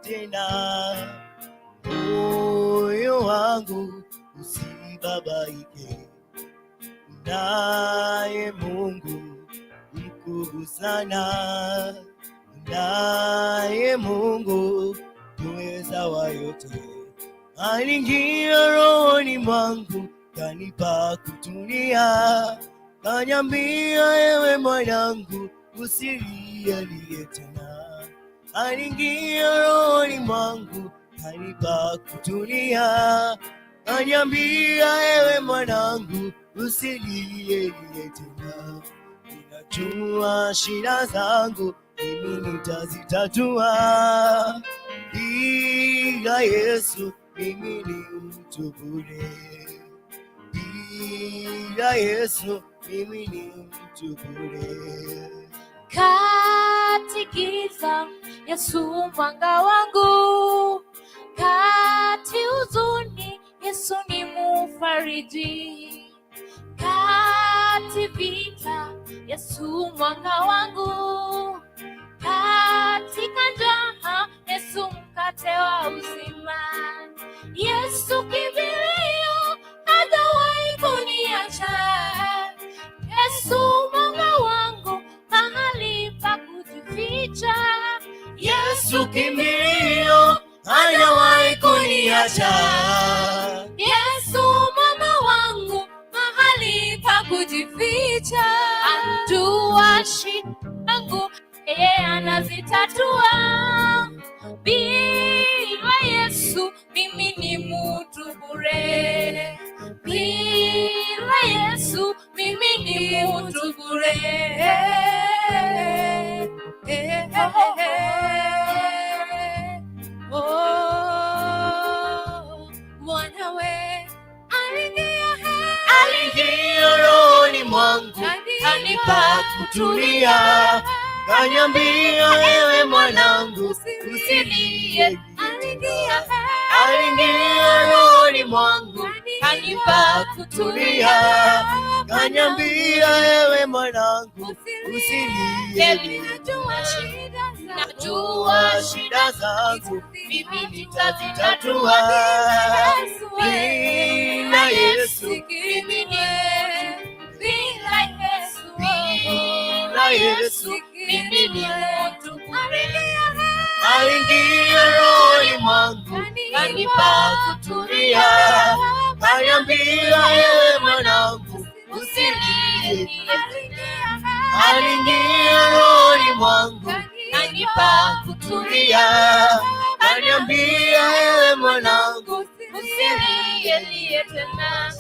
tena. Moyo wangu usibabaike, naye Mungu mkuu sana, naye Mungu muweza wa yote. Aliingia rohoni mwangu, kanipa kutulia, kaniambia, ewe mwanangu, usilie tena. Aliingia rohoni mwangu, kanipa kutulia, kaniambia, ewe mwanangu, usilie tena. Ninajua shida zangu mimi nitazitatua, bila Yesu mimi ni mtu bure. Bila Yesu mimi ni mtu bure. Kati giza, Yesu mwanga wangu. Kati huzuni, Yesu ni mufariji. Kati vita, Yesu mwanga wangu. Katika njaa, Yesu mkate wa uzima. Yesu kimbilio, hajawahi kuniacha. Yesu mwanga wangu, mahali pa kujificha. Yesu kimbilio, hajawahi kuniacha. Yesu mwamba wangu, mahali pa kujificha. Anajua shida zangu, yeye anazitatua. Bila Yesu mimi ni mtu bure. Bila Yesu mimi ni mtu bure. Eh, eh, eh. Oh, mwanawe aliingia. Aliingia rohoni mwangu, kanipa kutulia, kaniambia, ewe mwanangu, usilie. Aliingia rohoni mwangu, kanipa kutulia, kaniambia, ewe mwanangu, usilie. Najua shida zangu mimi nitazitatua, bila Yesu mimi ni bila Yesu. Bila Yesu mimi ni mtu bure. Aliingia rohoni mwangu, kanipa kutulia, kaniambia, ewe mwanangu, usilie. Aliingia rohoni mwangu, kanipa kutulia, kaniambia, ewe mwanangu, usilie tena.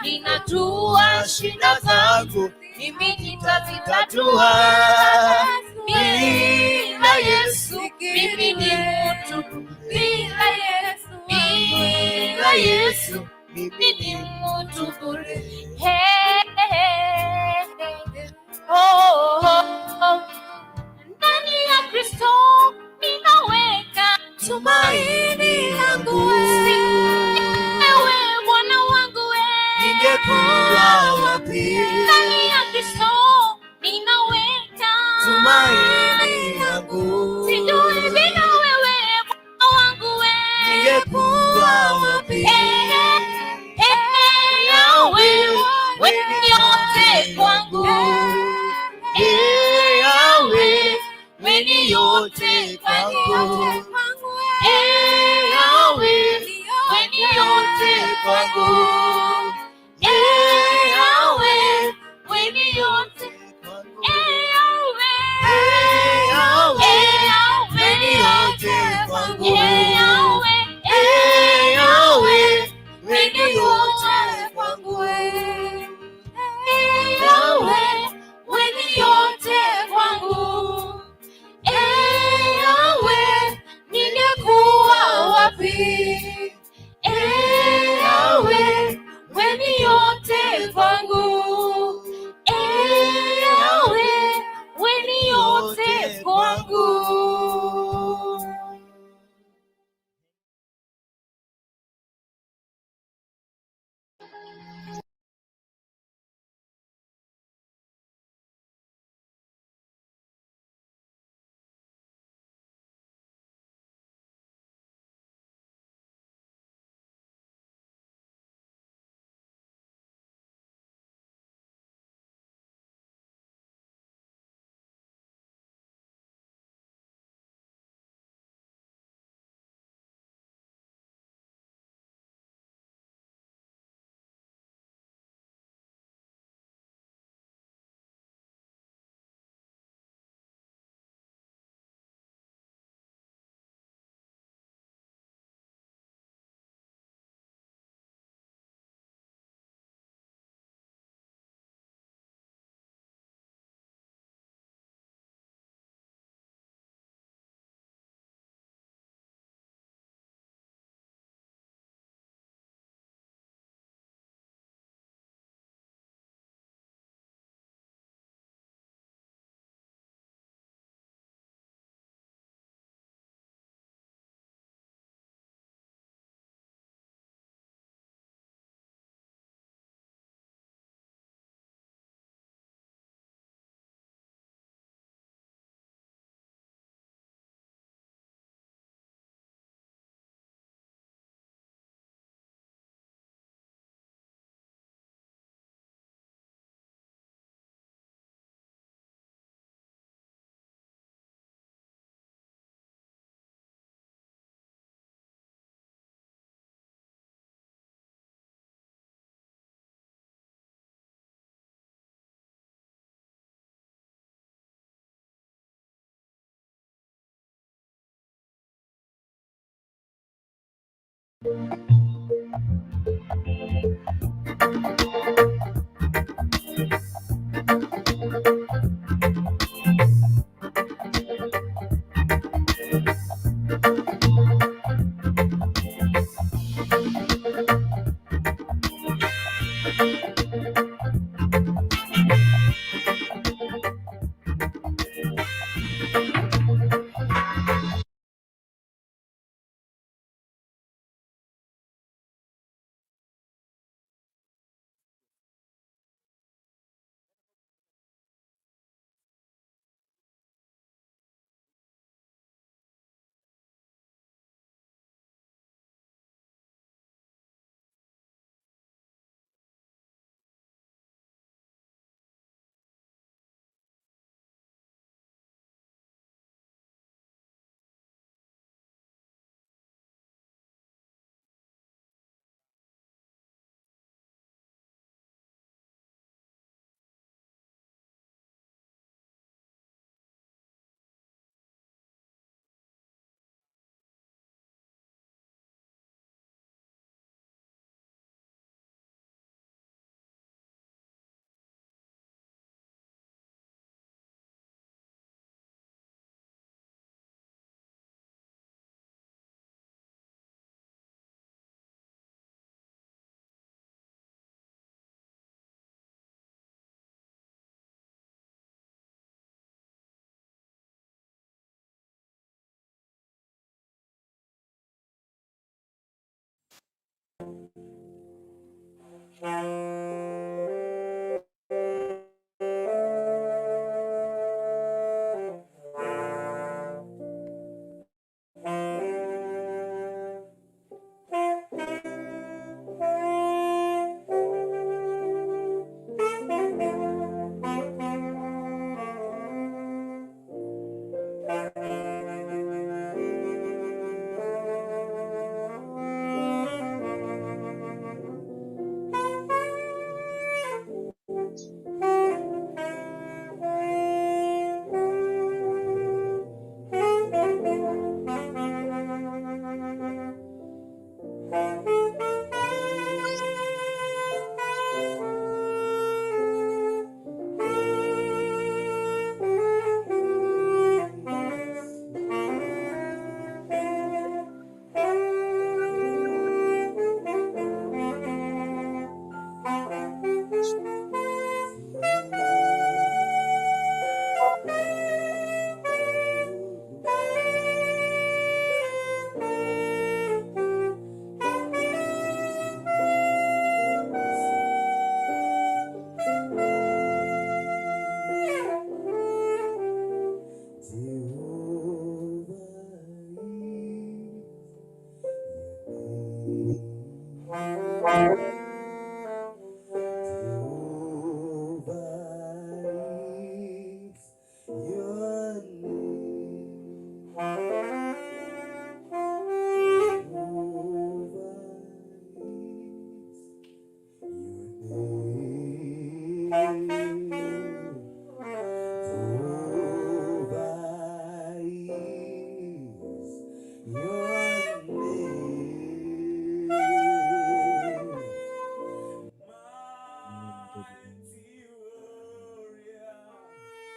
Ninajua shida zangu mimi nitazitatua, bila Yesu mimi ni mtu bila Yesu. Bila Yesu mimi ni mtu bure. Hey, hey, hey. Oh. Ndani ya Kristo ninaweka tumaini langu. Ewe Bwana wangu we. Ningekuwa wapi? Ndani ya Kristo ninaweka tumaini langu. Sijui bila wewe, Bwana wangu we. Ningekuwa wapi? Eh, eh, Yahweh, wewe ni yote kwangu. Eh, Yahweh, wewe ni yote kwangu. Eh, Yahweh.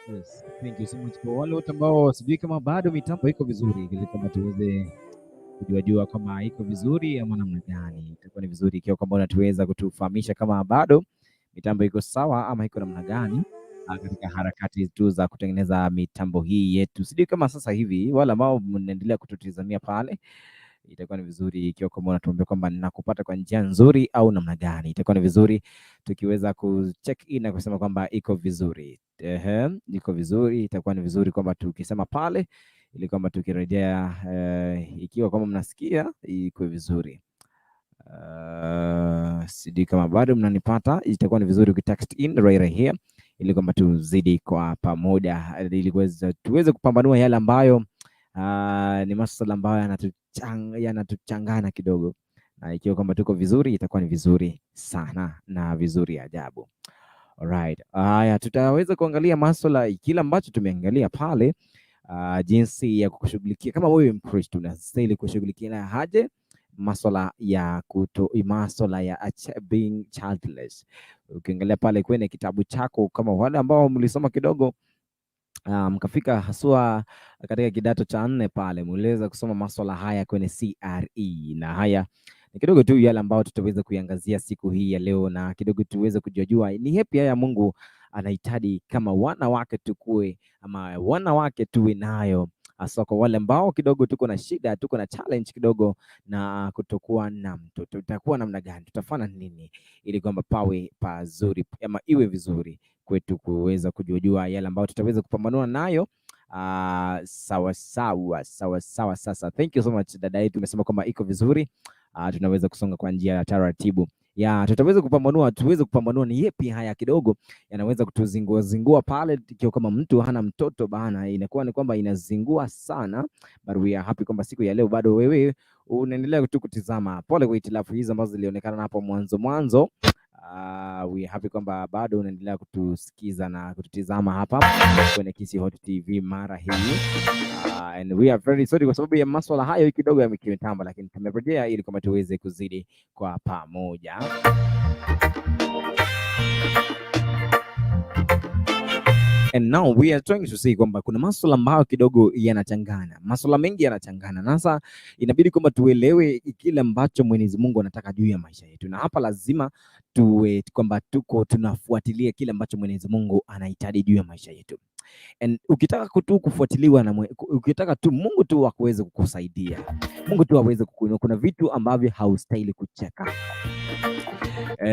Yes, thank you so much kwa wale wote ambao sijui kama bado mitambo iko vizuri, ili kama tuweze kujuajua kama iko vizuri ama namna gani. Itakuwa ni vizuri ikiwa kwamba unatuweza kutufahamisha kama bado mitambo iko sawa ama iko namna gani, katika harakati tu za kutengeneza mitambo hii yetu. Sijui kama sasa hivi wale ambao mnaendelea kututizamia pale, itakuwa ni vizuri ikiwa kwamba unatuambia kwamba nakupata kwa njia nzuri au namna gani. Itakuwa ni vizuri tukiweza kucheck in na kusema kwamba iko vizuri. Ehe, iko vizuri. Itakuwa ni vizuri kwamba tukisema pale, ili kwamba tukirejea, ikiwa kwamba mnasikia iko vizuri. Sijui kama bado mnanipata, itakuwa ni vizuri ukitext in right here, ili kwamba tuzidi kwa pamoja, ili tuweze kupambanua yale ambayo ni masuala ambayo yanatuchangana kidogo, na ikiwa kwamba tuko vizuri itakuwa ni vizuri sana na vizuri ajabu. Alright. Haya, tutaweza kuangalia masuala kila ambacho tumeangalia pale, jinsi ya kushughulikia kama wewe Mkristo unastahili kushughulikia haje Maswala ya kuto, maswala ya being childless. Ukiangalia pale kwenye kitabu chako, kama wale ambao mlisoma kidogo mkafika haswa katika kidato cha nne pale, mliweza kusoma maswala haya kwenye CRE, na haya ni kidogo tu yale ambayo tutaweza kuiangazia siku hii ya leo, na kidogo tuweze kujua ni yapi haya Mungu anahitaji kama wanawake tukue ama wanawake tuwe nayo, haswa kwa wale ambao kidogo tuko na shida, tuko na challenge kidogo na kutokuwa na mtoto. Tutakuwa namna gani? Tutafanya nini ili kwamba pawe pazuri ama iwe vizuri kwetu kuweza kujua yale ambayo tutaweza kupambanua nayo. Sawa sawa sawa sawa. Sasa thank you so much, dada yetu umesema kwamba iko vizuri. Tunaweza kusonga kwa njia ya taratibu ya tutaweza kupambanua, tuweze kupambanua ni yepi haya kidogo yanaweza kutuzingua zingua pale, ikiwa kama mtu hana mtoto bana, inakuwa ni kwamba inazingua sana, but we are happy kwamba siku ya leo bado wewe unaendelea tu kutizama. Pole kwa hitilafu hizo ambazo zilionekana hapo mwanzo mwanzo. We are happy kwamba bado unaendelea kutusikiza na kututizama hapa kwenye Kisii Hot TV mara hii. And we are very sorry kwa sababu ya maswala hayo kidogo ya kimitamba, lakini tumerejea ili kwamba tuweze kuzidi kwa pamoja. And now we are trying to see kwamba kuna maswala ambayo kidogo yanachangana, maswala mengi yanachangana, na sasa inabidi kwamba tuelewe kile ambacho Mwenyezi Mungu anataka juu ya maisha yetu, na hapa lazima tuwe kwamba tuko tunafuatilia kile ambacho Mwenyezi Mungu anahitaji juu ya maisha yetu. And ukitaka tu kufuatiliwa na ukitaka tu Mungu tu akuweze kukusaidia, Mungu tu aweze kukuinua, kuna vitu ambavyo haustahili kucheka.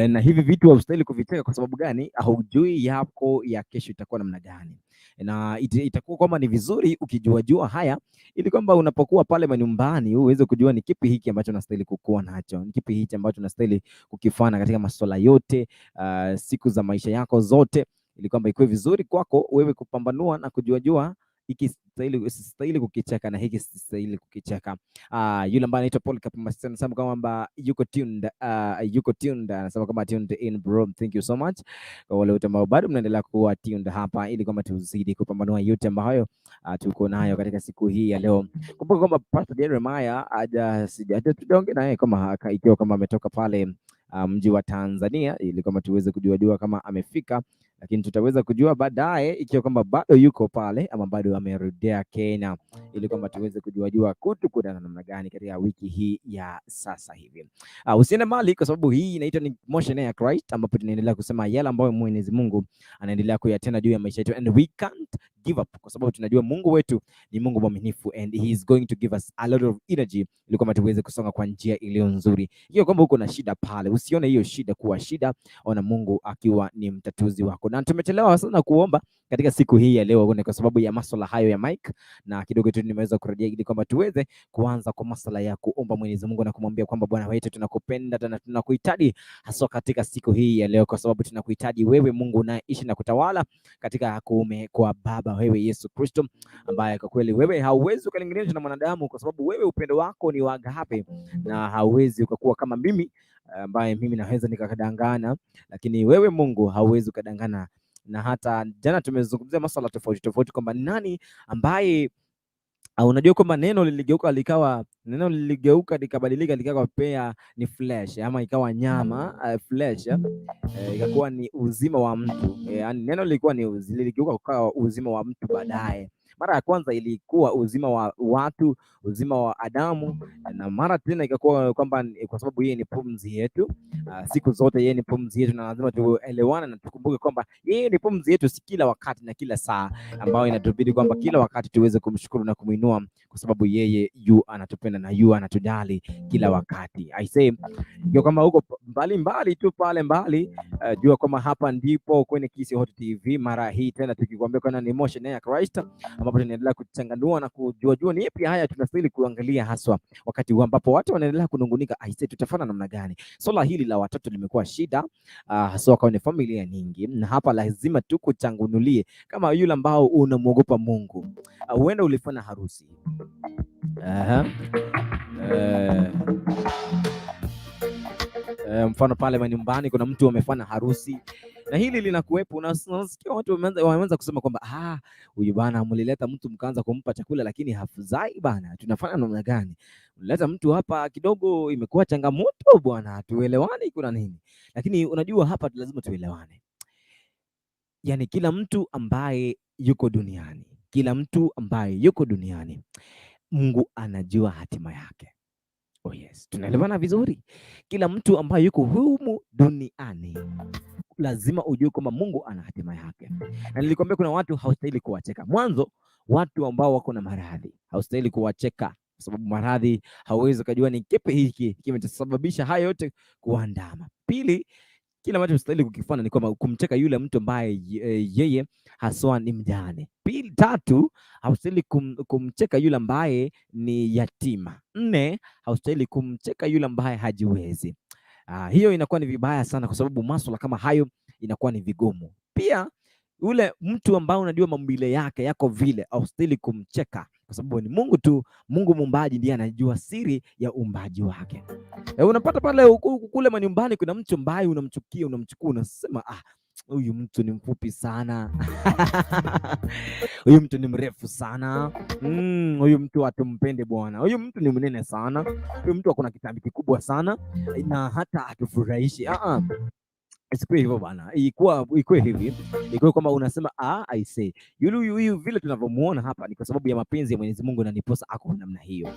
Na hivi vitu haustahili kuvicheka kwa sababu gani? Haujui yako ya kesho itakuwa namna gani, na itakuwa kwamba ni vizuri ukijuajua haya, ili kwamba unapokuwa pale manyumbani uweze kujua ni kipi hiki ambacho unastahili kukua nacho, ni kipi hiki ambacho unastahili kukifanya katika masuala yote, siku za maisha yako zote, ili kwamba ikuwe vizuri kwako wewe kupambanua na kujuajua hiki sistahili kukicheka na hiki sistahili kukicheka. Yule ambaye anaitwa Paul Kapamasi anasema kwamba yuko tuned, anasema kwamba tuned in bro, thank you so much kwa wale wote ambao bado mnaendelea kuwa tuned hapa, ili kwamba tuzidi kupambanua yote ambayo tuko nayo katika siku hii ya leo. Kumbuka kwamba Pastor Jeremiah haja tujaongea naye kama ikiwa kama ametoka pale mji wa Tanzania, ili kwamba tuweze kujua jua kama amefika, lakini tutaweza kujua baadaye ikiwa kwamba bado yuko pale ama bado amerudia Kenya, ili kwamba tuweze kujua jua kutu kuna namna gani katika wiki hii ya sasa hivi. Usiende mbali kwa sababu hii inaitwa ni Motion ya Christ, ambapo tunaendelea kusema yale ambayo Mwenyezi Mungu anaendelea kuyatenda juu ya maisha yetu, and we can't give up, kwa sababu tunajua Mungu wetu ni Mungu mwaminifu and he is going to give us a lot of energy ili kwamba tuweze kusonga kwa njia iliyo nzuri. Hiyo kwamba uko na shida pale, usione hiyo shida kuwa shida, ona Mungu akiwa ni mtatuzi wako. Na tumechelewa sana kuomba katika siku hii ya leo kwa sababu ya masuala hayo ya mic, na kidogo tu nimeweza kurejea ili kwamba tuweze kuanza kwa masuala ya kuomba Mwenyezi Mungu na kumwambia kwamba Bwana wetu tunakupenda na tunakuhitaji haswa katika siku hii ya leo, kwa sababu tunakuhitaji wewe Mungu unayeishi na kutawala katika kuume kwa Baba, wewe Yesu Kristo, ambaye kwa kweli wewe hauwezi ukalinganishwa na mwanadamu, kwa sababu wewe upendo wako ni wa agape na hauwezi ukakuwa kama mimi ambaye mimi naweza nikakadangana, lakini wewe Mungu hauwezi ukadangana. Na hata jana tumezungumzia masuala tofauti tofauti kwamba nani ambaye unajua kwamba neno liligeuka likawa neno liligeuka likabadilika likawa pea ni flesh ama ikawa nyama flesh ikakuwa ni uzima wa mtu, yani neno lilikuwa ni liligeuka kukawa uzima wa mtu baadaye. Mara ya kwanza ilikuwa uzima wa watu, uzima wa Adamu, na mara tena ikakuwa kwamba kwa sababu yeye ni pumzi yetu, siku zote yeye ni pumzi yetu, na lazima tuelewane na tukumbuke kwamba yeye ni pumzi yetu, si kila wakati na kila saa, ambayo inatubidi kwamba kila wakati tuweze kumshukuru na kumuinua, kwa sababu yeye yu anatupenda na yu anatujali kila wakati. I say ndio kama huko mbali mbali tu pale mbali, jua kwamba hapa ndipo kwenye Kisii Hot TV mara hii tena tukikwambia kwamba ni Motion ya Christ, ambapo tunaendelea kuchanganua na kujua jua ni yapi haya tunastahili kuangalia haswa wakati huu ambapo watu wanaendelea kunungunika, aisee, tutafanya namna gani? Swala hili la watoto limekuwa shida haswa kwenye familia nyingi, na hapa lazima tu kuchanganulie kama yule ambao unamwogopa Mungu. Huenda ulifanya harusi. Aha. Mfano pale manyumbani kuna mtu amefanya harusi Na hili linakuwepo, unasikia watu wameanza kusema kwamba huyu bana mlileta mtu mkaanza kumpa chakula lakini hafuzai bana, tunafanya namna gani? Mlileta mtu hapa kidogo imekuwa changamoto bwana, hatuelewani, kuna nini? Lakini unajua hapa lazima tuelewane. Yani kila mtu ambaye yuko duniani, kila mtu ambaye yuko duniani, Mungu anajua hatima yake. Oh yes, tunaelewana vizuri. Kila mtu ambaye yuko humu duniani lazima ujue kwamba Mungu ana hatima yake. Na nilikwambia kuna watu haustahili kuwacheka. Mwanzo, watu ambao wako na maradhi haustahili kuwacheka, kwa sababu maradhi hauwezi ukajua ni kipi hiki kimesababisha haya yote kuandama. Pili, kile ambacho hustahili kukifanya ni kwamba kumcheka yule mtu ambaye yeye haswa ni mjane. Pili, tatu, haustahili kumcheka yule ambaye ni yatima. Nne, haustahili kumcheka yule ambaye hajiwezi. Hiyo inakuwa ni vibaya sana, kwa sababu masuala kama hayo inakuwa ni vigumu. Pia yule mtu ambaye unajua maumbile yake yako vile, haustahili kumcheka, kwa sababu ni Mungu tu, Mungu muumbaji ndiye anajua siri ya uumbaji wake. Unapata pale kule manyumbani kuna mtu ambaye unamchukia, unamchukua, unasema huyu mtu ni mfupi sana. Huyu mtu ni mrefu sana. Huyu mtu hatumpende bwana. Huyu mtu ni mnene sana. Huyu mtu akona kitambi kikubwa sana na hata hatufurahishi. Isikuwe hivyo bwana. Ikuwe hivi. Ikuwe kwamba unasema I say. Yule huyu vile tunavyomuona hapa ni kwa sababu ya mapenzi ya Mwenyezi Mungu na ndiposa ako namna hiyo.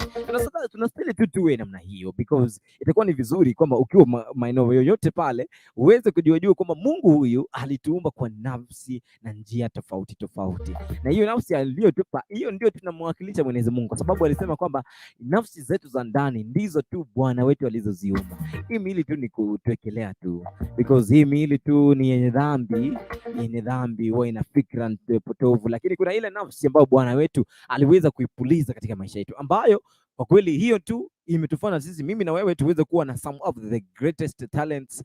Tunastahili tu tuwe namna hiyo, because itakuwa ni vizuri kwamba ukiwa maeneo yoyote pale uweze kujua jua kwamba Mungu huyu alituumba kwa nafsi na njia tofauti tofauti. Na hiyo nafsi aliyotupa, hiyo ndio tunamwakilisha Mwenyezi Mungu, kwa sababu alisema kwamba nafsi zetu za ndani ndizo tu Bwana wetu alizoziumba. Hii miili tu ni kutuwekelea tu, because hii miili tu ni yenye dhambi, yenye dhambi huwa ina fikra potovu, lakini kuna ile nafsi ambayo Bwana wetu aliweza kuipuliza katika maisha yetu, ambayo kwa kweli hiyo tu imetufanya sisi, mimi na wewe, tuweze kuwa na some of the greatest talents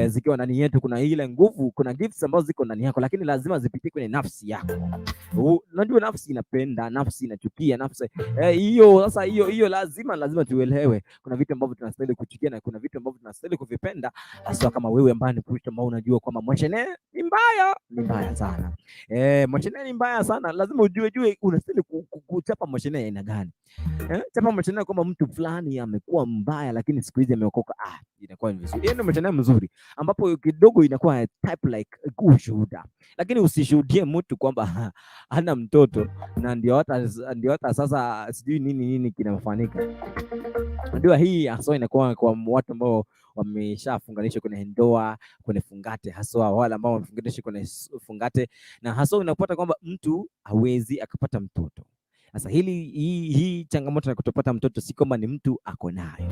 zikiwa ndani yetu. Kuna ile nguvu, kuna gifts ambazo ziko ndani yako, lakini lazima zipitie kwenye nafsi yako. Unajua nafsi inapenda, nafsi inachukia, nafsi hiyo sasa, hiyo lazima tuelewe. Kuna vitu ambavyo tunastahili kuchukia na kuna vitu ambavyo tunastahili kuvipenda, haswa kama wewe ambaye ni Mkristo ambao unajua kwamba mwashene ni mbaya, ni mbaya sana. Mwashene ni mbaya sana, lazima ujue jue unastahili kuchapa mwashene ya aina gani. Chapa mwashene kwamba mtu fulani amekuwa mbaya lakini siku hizi ameokoka, inakuwa ni vizuri. Hiyo ndio mwashene mzuri, ambapo kidogo inakuwa type like ushuhuda. Lakini usishuhudie mtu kwamba hana mtoto na ndio hata sasa sijui nini nini kinafanyika. Unajua hii haswa inakuwa kwa watu ambao wameshafunganishwa kwenye ndoa, kwenye fungate, haswa wale ambao wamefunganishwa kwenye fungate, na haswa unapata kwamba mtu hawezi akapata mtoto. Sasa hii changamoto ya kutopata mtoto si kwamba ni mtu ako nayo.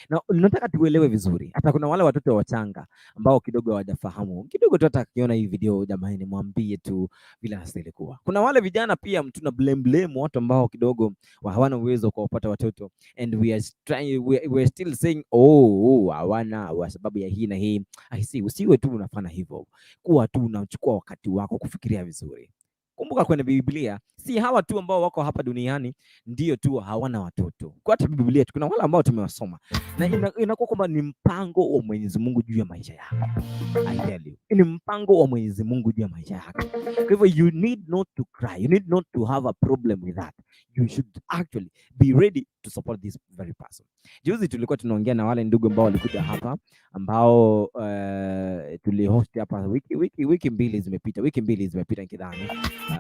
Na nataka tuelewe vizuri. Hata kuna wale watoto wachanga ambao kidogo hawajafahamu. Kidogo tu hata akiona hii video, jamani, mwambie tu vile anastahili kuwa. Kuna wale vijana pia tuna blame blame watu ambao kidogo hawana uwezo wa kuwapata watoto, and we are trying, we are still saying oh, hawana kwa sababu ya hii na hii. I see, usiwe tu unafanya hivyo. Kuwa tu unachukua wakati wako kufikiria vizuri. Kumbuka kwenye Biblia si hawa tu ambao wako hapa duniani ndio tu hawana watoto. Kwa hata Biblia kuna wale ambao tumewasoma na inakuwa kwamba ni mpango wa Mwenyezi Mungu juu ya maisha yako. I tell you, ni mpango wa Mwenyezi Mungu juu ya maisha yako. Kwa hivyo you need not to cry, you need not to have a problem with that. You should actually be ready to support this very person. Juzi tulikuwa tunaongea na wale ndugu ambao walikuja hapa ambao tulihost hapa wiki mbili zimepita, wiki mbili zimepita nikidhani,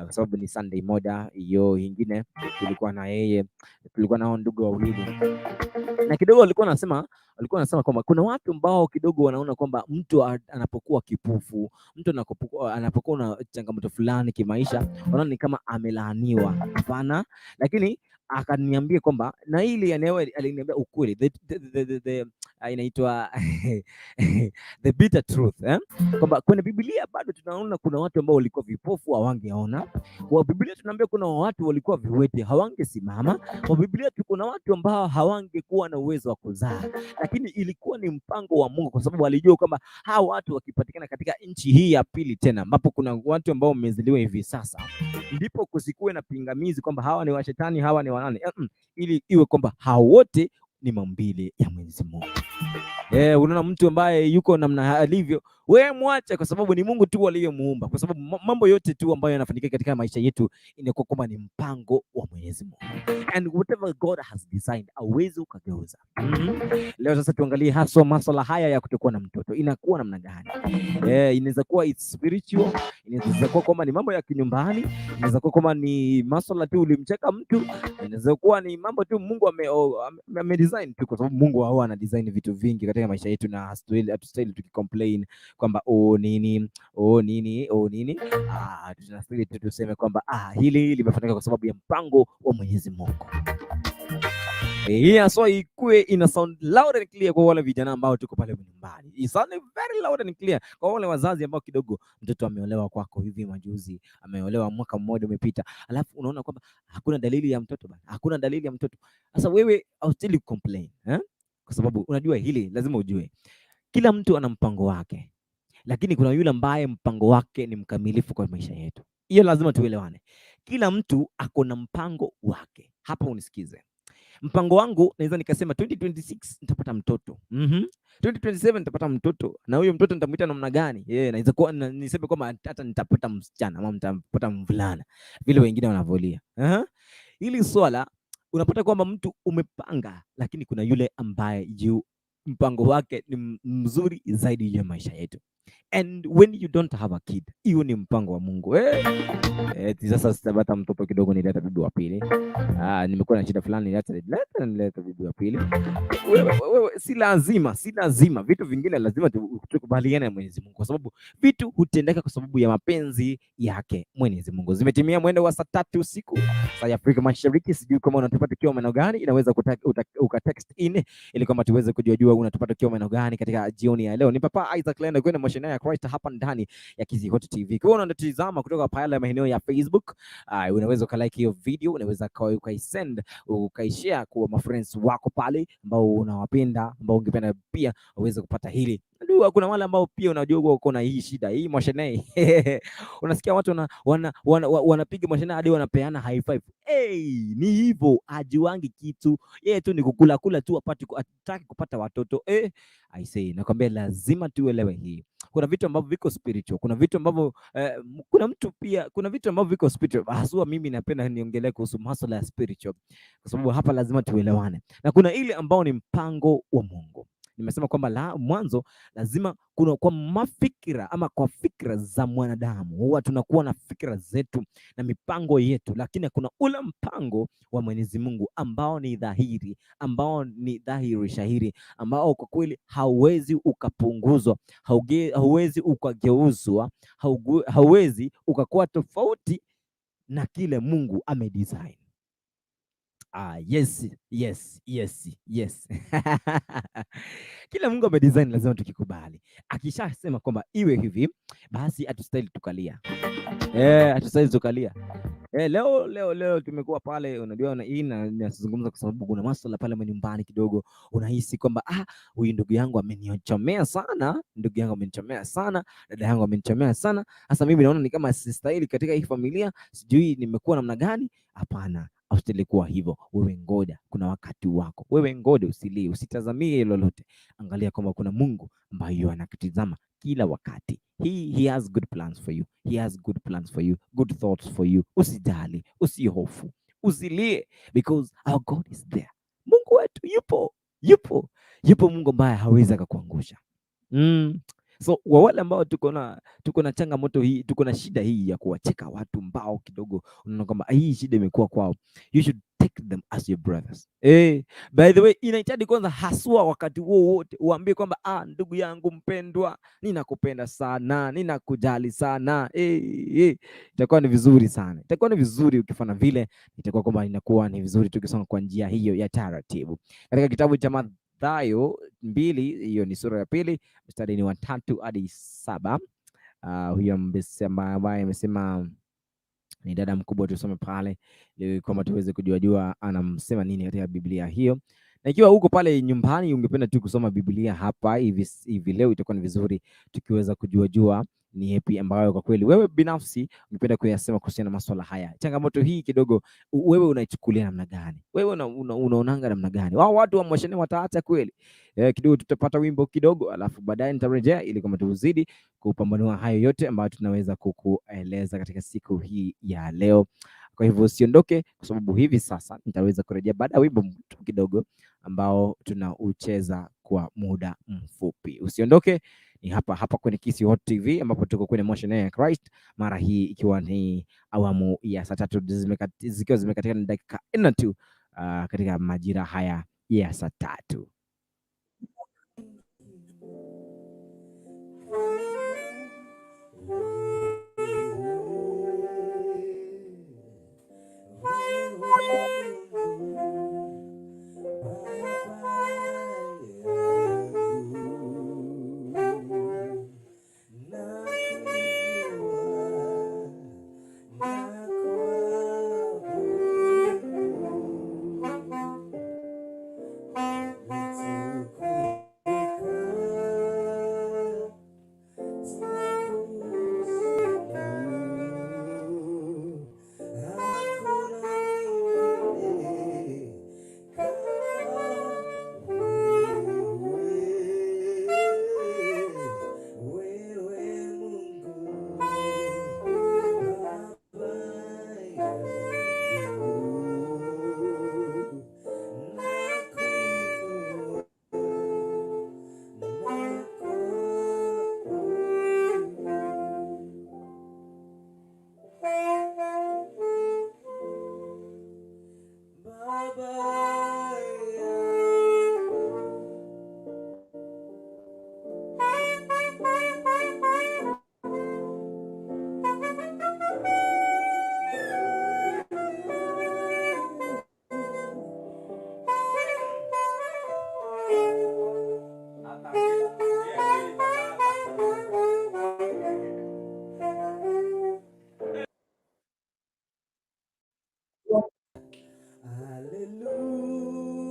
kwa sababu ni Sunday moja, hiyo ingine tulikuwa na yeye, tulikuwa nao ndugu wawili, na kidogo walikuwa wanasema kwamba kuna watu ambao kidogo wanaona kwamba mtu anapokuwa kipofu, mtu anapokuwa na changamoto fulani kimaisha, wanaona ni kama amelaaniwa. Hapana, lakini akaniambia kwamba na hili eneo aliniambia ukweli, inaitwa the bitter truth, eh? Kwamba kwenye Biblia bado tunaona kuna watu ambao walikuwa vipofu hawangeona. Kwa Biblia tunaambia kuna watu walikuwa viwete hawangesimama. Kwa Biblia tu kuna watu ambao hawangekuwa na uwezo wa kuzaa, lakini ilikuwa ni mpango wa Mungu, kwa sababu alijua kwamba hawa watu wakipatikana katika nchi hii ya pili tena, ambapo kuna watu ambao wamezaliwa hivi sasa, ndipo kusikuwe na pingamizi kwamba hawa ni washetani, hawa ni wanani, ili iwe kwamba hao wote ni maumbile ya Mwenyezi Mungu. Unaona mtu ambaye yuko namna alivyo, Wewe mwache, kwa sababu ni Mungu tu aliyemuumba, kwa sababu mambo yote tu ambayo yanafanyika katika maisha yetu inakuwa kwamba ni mpango wa Mwenyezi Mungu, and whatever God has designed hauwezi ukageuza. Leo sasa tuangalie haswa maswala haya ya kutokuwa na mtoto inakuwa namna gani? Inaweza kuwa it's spiritual, inaweza kuwa kwamba ni mambo ya kinyumbani, inaweza kuwa kwamba ni maswala tu ulimcheka mtu, inaweza kuwa ni mambo tu Mungu ame design tu, kwa sababu Mungu huwa ana design vitu vingi katika maisha yetu, na hatustahili tukicomplain kwamba oh nini, oh nini, oh nini. Ah, tunastahili tu tuseme kwamba ah, hili limefanyika kwa sababu ya mpango wa Mwenyezi Mungu. Hii haswa ikuwe ina sound loud and clear kwa wale vijana ambao tuko pale nyumbani. It sound very loud and clear kwa wale wazazi ambao kidogo mtoto ameolewa kwako hivi majuzi, ameolewa mwaka mmoja umepita, alafu unaona kwamba hakuna dalili ya mtoto bana, hakuna dalili ya mtoto. Sasa wewe haustahili complain, eh? Kwa sababu unajua hili lazima ujue, kila mtu ana mpango wake, lakini kuna yule ambaye mpango wake ni mkamilifu kwa maisha yetu. Hiyo lazima tuelewane. Kila mtu ako na mpango wake. Hapa unisikize. Mpango wangu naweza nikasema 2026 nitapata mtoto. 2027 nitapata mtoto, na huyo mtoto nitamuita namna gani? Yeah, naweza kuwa niseme kwamba hata nitapata msichana ama nitapata mvulana vile wengine wanavolia. Hili swala unapata kwamba mtu umepanga, lakini kuna yule ambaye mpango wake ni mzuri zaidi ya maisha yetu. And when you don't have a kid, hiyo ni mpango wa Mungu. Sasa sitapata mtoto kidogo, nileta bibi wa pili. Ah, nimekuwa na shida fulani, nileta leta nileta bibi wa pili. Wewe, wewe, si lazima, si lazima. Vitu vingine lazima tukubaliane na Mwenyezi Mungu, kwa sababu vitu hutendeka kwa sababu ya mapenzi yake Mwenyezi Mungu. Zimetimia mwendo wa saa 3 usiku saa ya Afrika Mashariki. Sijui kama unatupata ukiwa maeneo gani, inaweza uka text in ili kwamba tuweze kujua jua unatupata ukiwa maeneo gani katika jioni ya leo. Ni Papa Isaac Lenda kwenda mashine ya Christ hapa ndani ya Kisii Hot TV. Kwa unatizama kutoka pale maeneo ya Facebook, unaweza ukalike hiyo video, unaweza ukaisend, ukaishare kwa mafriends wako pale ambao unawapenda, ambao ungependa pia waweze kupata hili. Najua kuna wale ambao pia unajua uko na hii shida hii mwashenei. Unasikia watu wanapiga mwashenei hadi wanapeana high five. Hey, ni hivyo, ajuangi kitu yeye tu ni kukula kula tu, apati ataki kupata watoto. I say, nakwambia lazima tuelewe hii. Kuna vitu ambavyo viko spiritual, kuna vitu ambavyo kuna mtu pia, kuna vitu ambavyo viko spiritual. Haswa mimi napenda niongelee kuhusu masuala ya spiritual, kwa sababu hapa lazima tuelewane, na kuna ile ambao ni mpango wa Mungu. Nimesema kwamba la mwanzo lazima kuna kwa mafikira ama kwa fikra za mwanadamu, huwa tunakuwa na fikra zetu na mipango yetu, lakini kuna ule mpango wa Mwenyezi Mungu ambao ni dhahiri, ambao ni dhahiri shahiri, ambao kwa kweli hauwezi ukapunguzwa, hauwezi ukageuzwa, hauwezi ukakuwa tofauti na kile Mungu amedesign. Ah, yes. Kila Mungu amedesign lazima tukikubali. Akishasema kwamba iwe hivi, basi hatustahili tukalia. Hatustahili tukalia. Leo leo leo tumekuwa pale, unajua na hii nazungumza kwa sababu kuna masuala pale nyumbani kidogo unahisi kwamba ah, huyu ndugu yangu amenichomea sana, ndugu yangu amenichomea sana, dada yangu amenichomea sana. Sasa mimi naona ni kama sistahili katika hii familia, sijui nimekuwa namna gani. Hapana, haustahili kuwa hivyo. Wewe ngoja, kuna wakati wako. Wewe ngoja, usilie, usitazamie lolote. Angalia kwamba kuna Mungu ambaye anakutizama kila wakati. He has good plans for you. He has good plans for you, good thoughts for you. Usijali, usihofu, usilie because our God is there. Mungu wetu yupo, yupo, yupo Mungu ambaye hawezi akakuangusha. So kwa wale ambao tuko na changamoto hii, tuko na shida hii ya kuwacheka watu mbao kidogo, unaona kwamba hii shida imekuwa kwao, you should take them as your brothers. By the way, inahitaji kwanza haswa wakati huo wote uambie kwamba ah, ndugu yangu mpendwa, ninakupenda sana, ninakujali sana. Itakuwa ni vizuri sana, itakuwa ni vizuri ukifanya vile, itakuwa kwamba inakuwa ni vizuri tukisonga kwa njia hiyo ya taratibu. Katika kitabu cha Mathayo 2, hiyo ni sura ya pili, mstari ni wa 3 hadi 7. Huyo ambaye amesema ni dada mkubwa, tusome pale ili kwamba tuweze kujua jua anamsema nini katika Biblia hiyo. Na ikiwa uko pale nyumbani ungependa tu kusoma Biblia hapa hivi hivi leo, itakuwa ni vizuri tukiweza kujua jua Ni yapi ambayo kwa kweli wewe binafsi ungependa kuyasema kuhusiana na masuala haya? Changamoto hii kidogo, wewe unaichukulia namna gani? Wewe unaonanga namna gani? Wao watu wa Mushene wataacha kweli? Kidogo tutapata wimbo kidogo, alafu baadaye nitarejea ili kama tuzidi kupambanua hayo yote ambayo tunaweza kukueleza katika siku hii ya leo. Kwa hivyo usiondoke, kwa sababu hivi sasa nitaweza kurejea baada ya wimbo tu kidogo ambao tunaucheza kwa muda mfupi. Usiondoke, ni hapa hapa kwenye Kisii Hot TV ambapo tuko kwenye Mushene ya Christ, mara hii ikiwa ni awamu ya saa 3 zikiwa zimekatika na dakika 4 tu katika majira haya ya saa 3.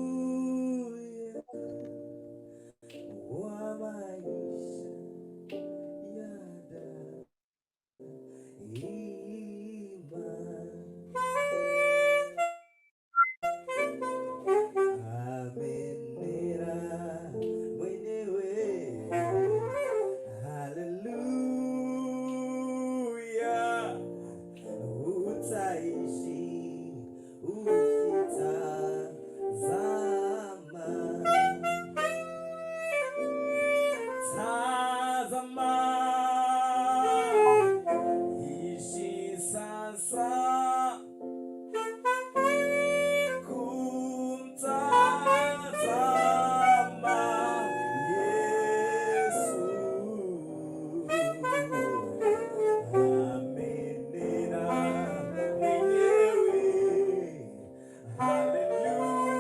Haleluya, wa maisha ya daima. Amenena mwenyewe. Haleluya, utaishi ukitazama. Tazama, ishi sasa kumtazama Yesu. Amenena mwenyewe. Haleluya,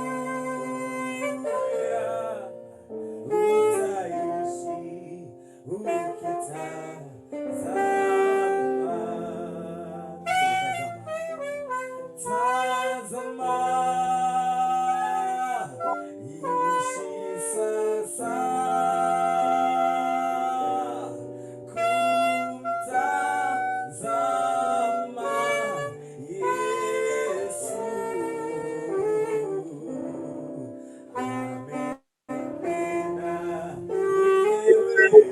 utaishi ukitazama. Tazama, ishi sasa kumtazama Yesu. Amenena mwenyewe.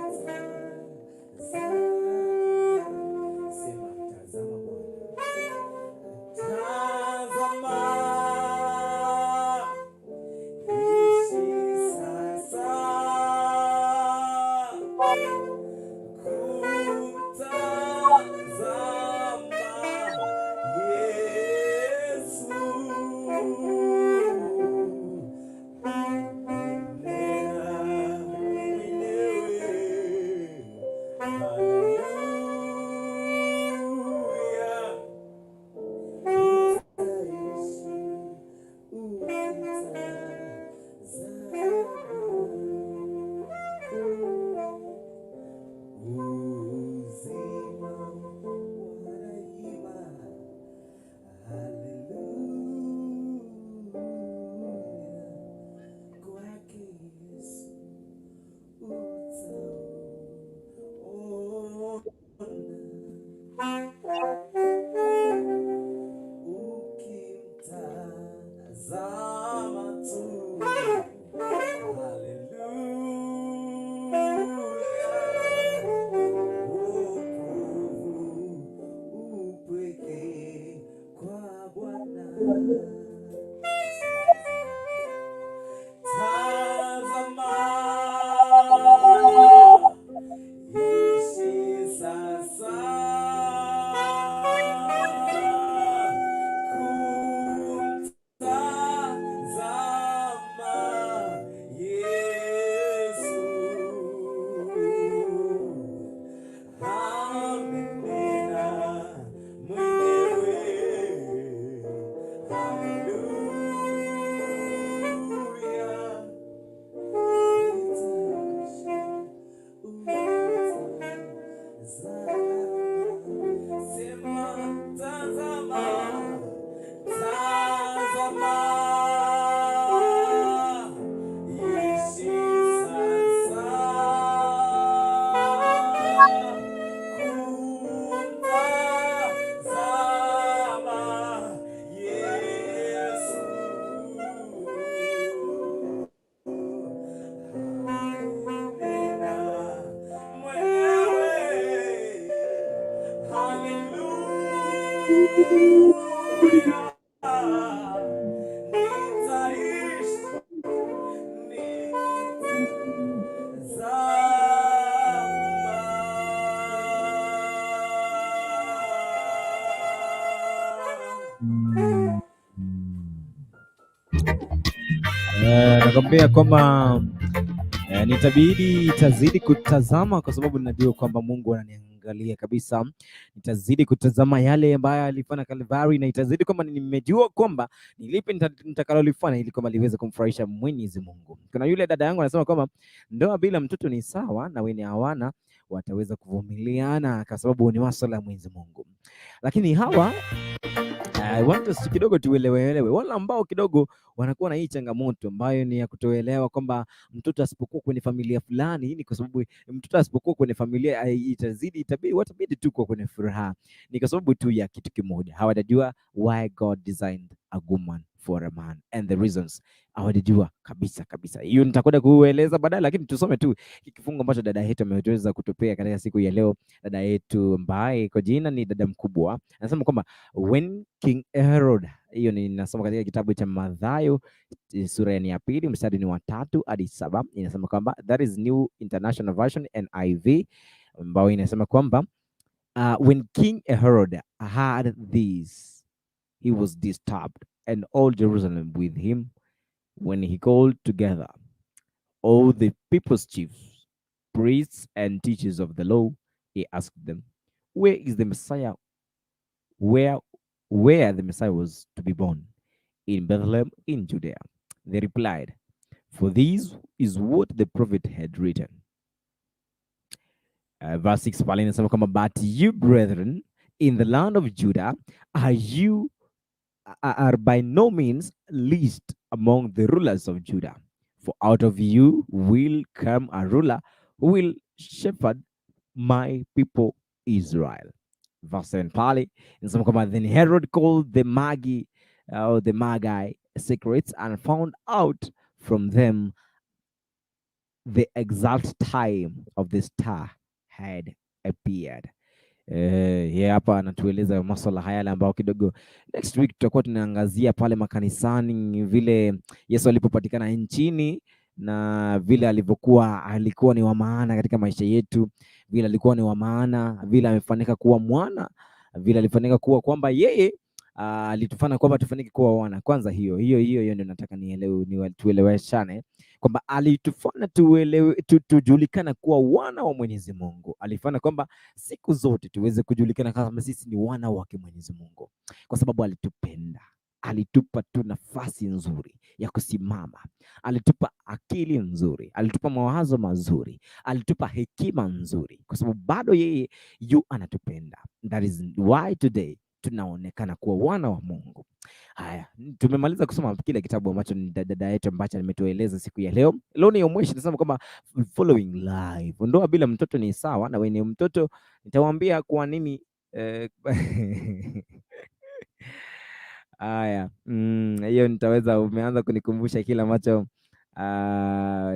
Ukimtazama, sema tazama Bwana, tazama, ishi sasa kumtazama Yesu. Nena mwenyewe, haleluya, utaishi ukitazama uzima wa daima, haleluya, kwake Yesu utaona ukimtazama tu, haleluya, wokovu upweke kwa Bwana. Tazama, ishi sasa kumtazama Yesu. Amenena mwenyewe, haleluya. Nitaishi ukitazama. Sema tazama, tazama, ishi sasa kumtazama Yesu. Nena mwenyewe, haleluya, nitaishi nikitazama. Nakwambia kwamba nitabidi itazidi kutazama kwa sababu ninajua kwamba Mungu ananiangalia kabisa. Nitazidi kutazama yale ambayo alifanya Kalvari, na itazidi kwamba nimejua kwamba ni lipi nitakalolifanya ili kwamba liweze kumfurahisha Mwenyezi Mungu. Kuna yule dada yangu anasema kwamba ndoa bila mtoto ni sawa na wenye hawana wataweza kuvumiliana kwa sababu ni masuala ya Mwenyezi Mungu. Lakini hawa, I want us kidogo tueleweelewe, wale ambao kidogo wanakuwa na hii changamoto ambayo ni ya kutoelewa kwamba mtoto asipokuwa kwenye familia fulani, ni kwa sababu mtoto asipokuwa kwenye familia itazidi itabidi watabidi tu kuwa kwenye furaha, ni kwa sababu tu ya kitu kimoja, hawajajua why God designed a woman for a man and the reasons hawajajua kabisa kabisa. Hiyo nitakwenda kueleza baadaye, lakini tusome tu hiki kifungu ambacho dada yetu ameweza kutupea katika siku ya leo. Dada yetu ambaye kwa jina ni dada mkubwa anasema kwamba when King Herod, hiyo ni nasoma katika kitabu cha Mathayo sura ni ya 2 mstari ni wa 3 hadi 7, inasema kwamba, that is New International Version, NIV, ambayo inasema kwamba when King Herod heard this, he was disturbed, and all Jerusalem with him. When he called together all the people's chiefs, priests and teachers of the law, he asked them, where is the Messiah, where the Messiah was to be born? In Bethlehem in Judea, they replied, for this is what the prophet had written. Verse 6 pale inasema kwamba, but you, brethren, in the land of Judah, are by no means least among the rulers of Judah, for out of you will come a ruler who will shepherd my people Israel. Verse 7 pale inasema kwamba, then Herod called the Magi, or the Magi, secrets and found out from them the exact time of the star had appeared. Yeye hapa anatueleza masuala haya yale ambayo kidogo next week tutakuwa tunaangazia pale makanisani, vile Yesu alipopatikana nchini na vile alivyokuwa alikuwa ni wa maana katika maisha yetu, vile alikuwa ni wa maana, vile amefanyika kuwa mwana, vile alifanyika kuwa kwamba yeye alitufanya kwamba tufanyike kuwa wana. Kwanza hiyo hiyo hiyo hiyo ndio nataka nielewe, ni tueleweshane kwamba alitufanya tuelewe, tujulikana kuwa wana wa Mwenyezi Mungu. Alifanya kwamba siku zote tuweze kujulikana kama sisi ni wana wake Mwenyezi Mungu, kwa sababu alitupenda, alitupa tu nafasi nzuri ya kusimama, alitupa akili nzuri, alitupa mawazo mazuri, alitupa hekima nzuri, kwa sababu bado yeye yu anatupenda. That is why today tunaonekana kuwa wana wa Mungu. Haya, tumemaliza kusoma kile kitabu ambacho ni dada yetu ambacho nimetueleza siku ya leo. Leo ni mwisho, nasema kwamba following live, ndoa bila mtoto ni sawa na wenye mtoto. Nitawaambia kwa nini. Haya, hiyo nitaweza, umeanza kunikumbusha kile ambacho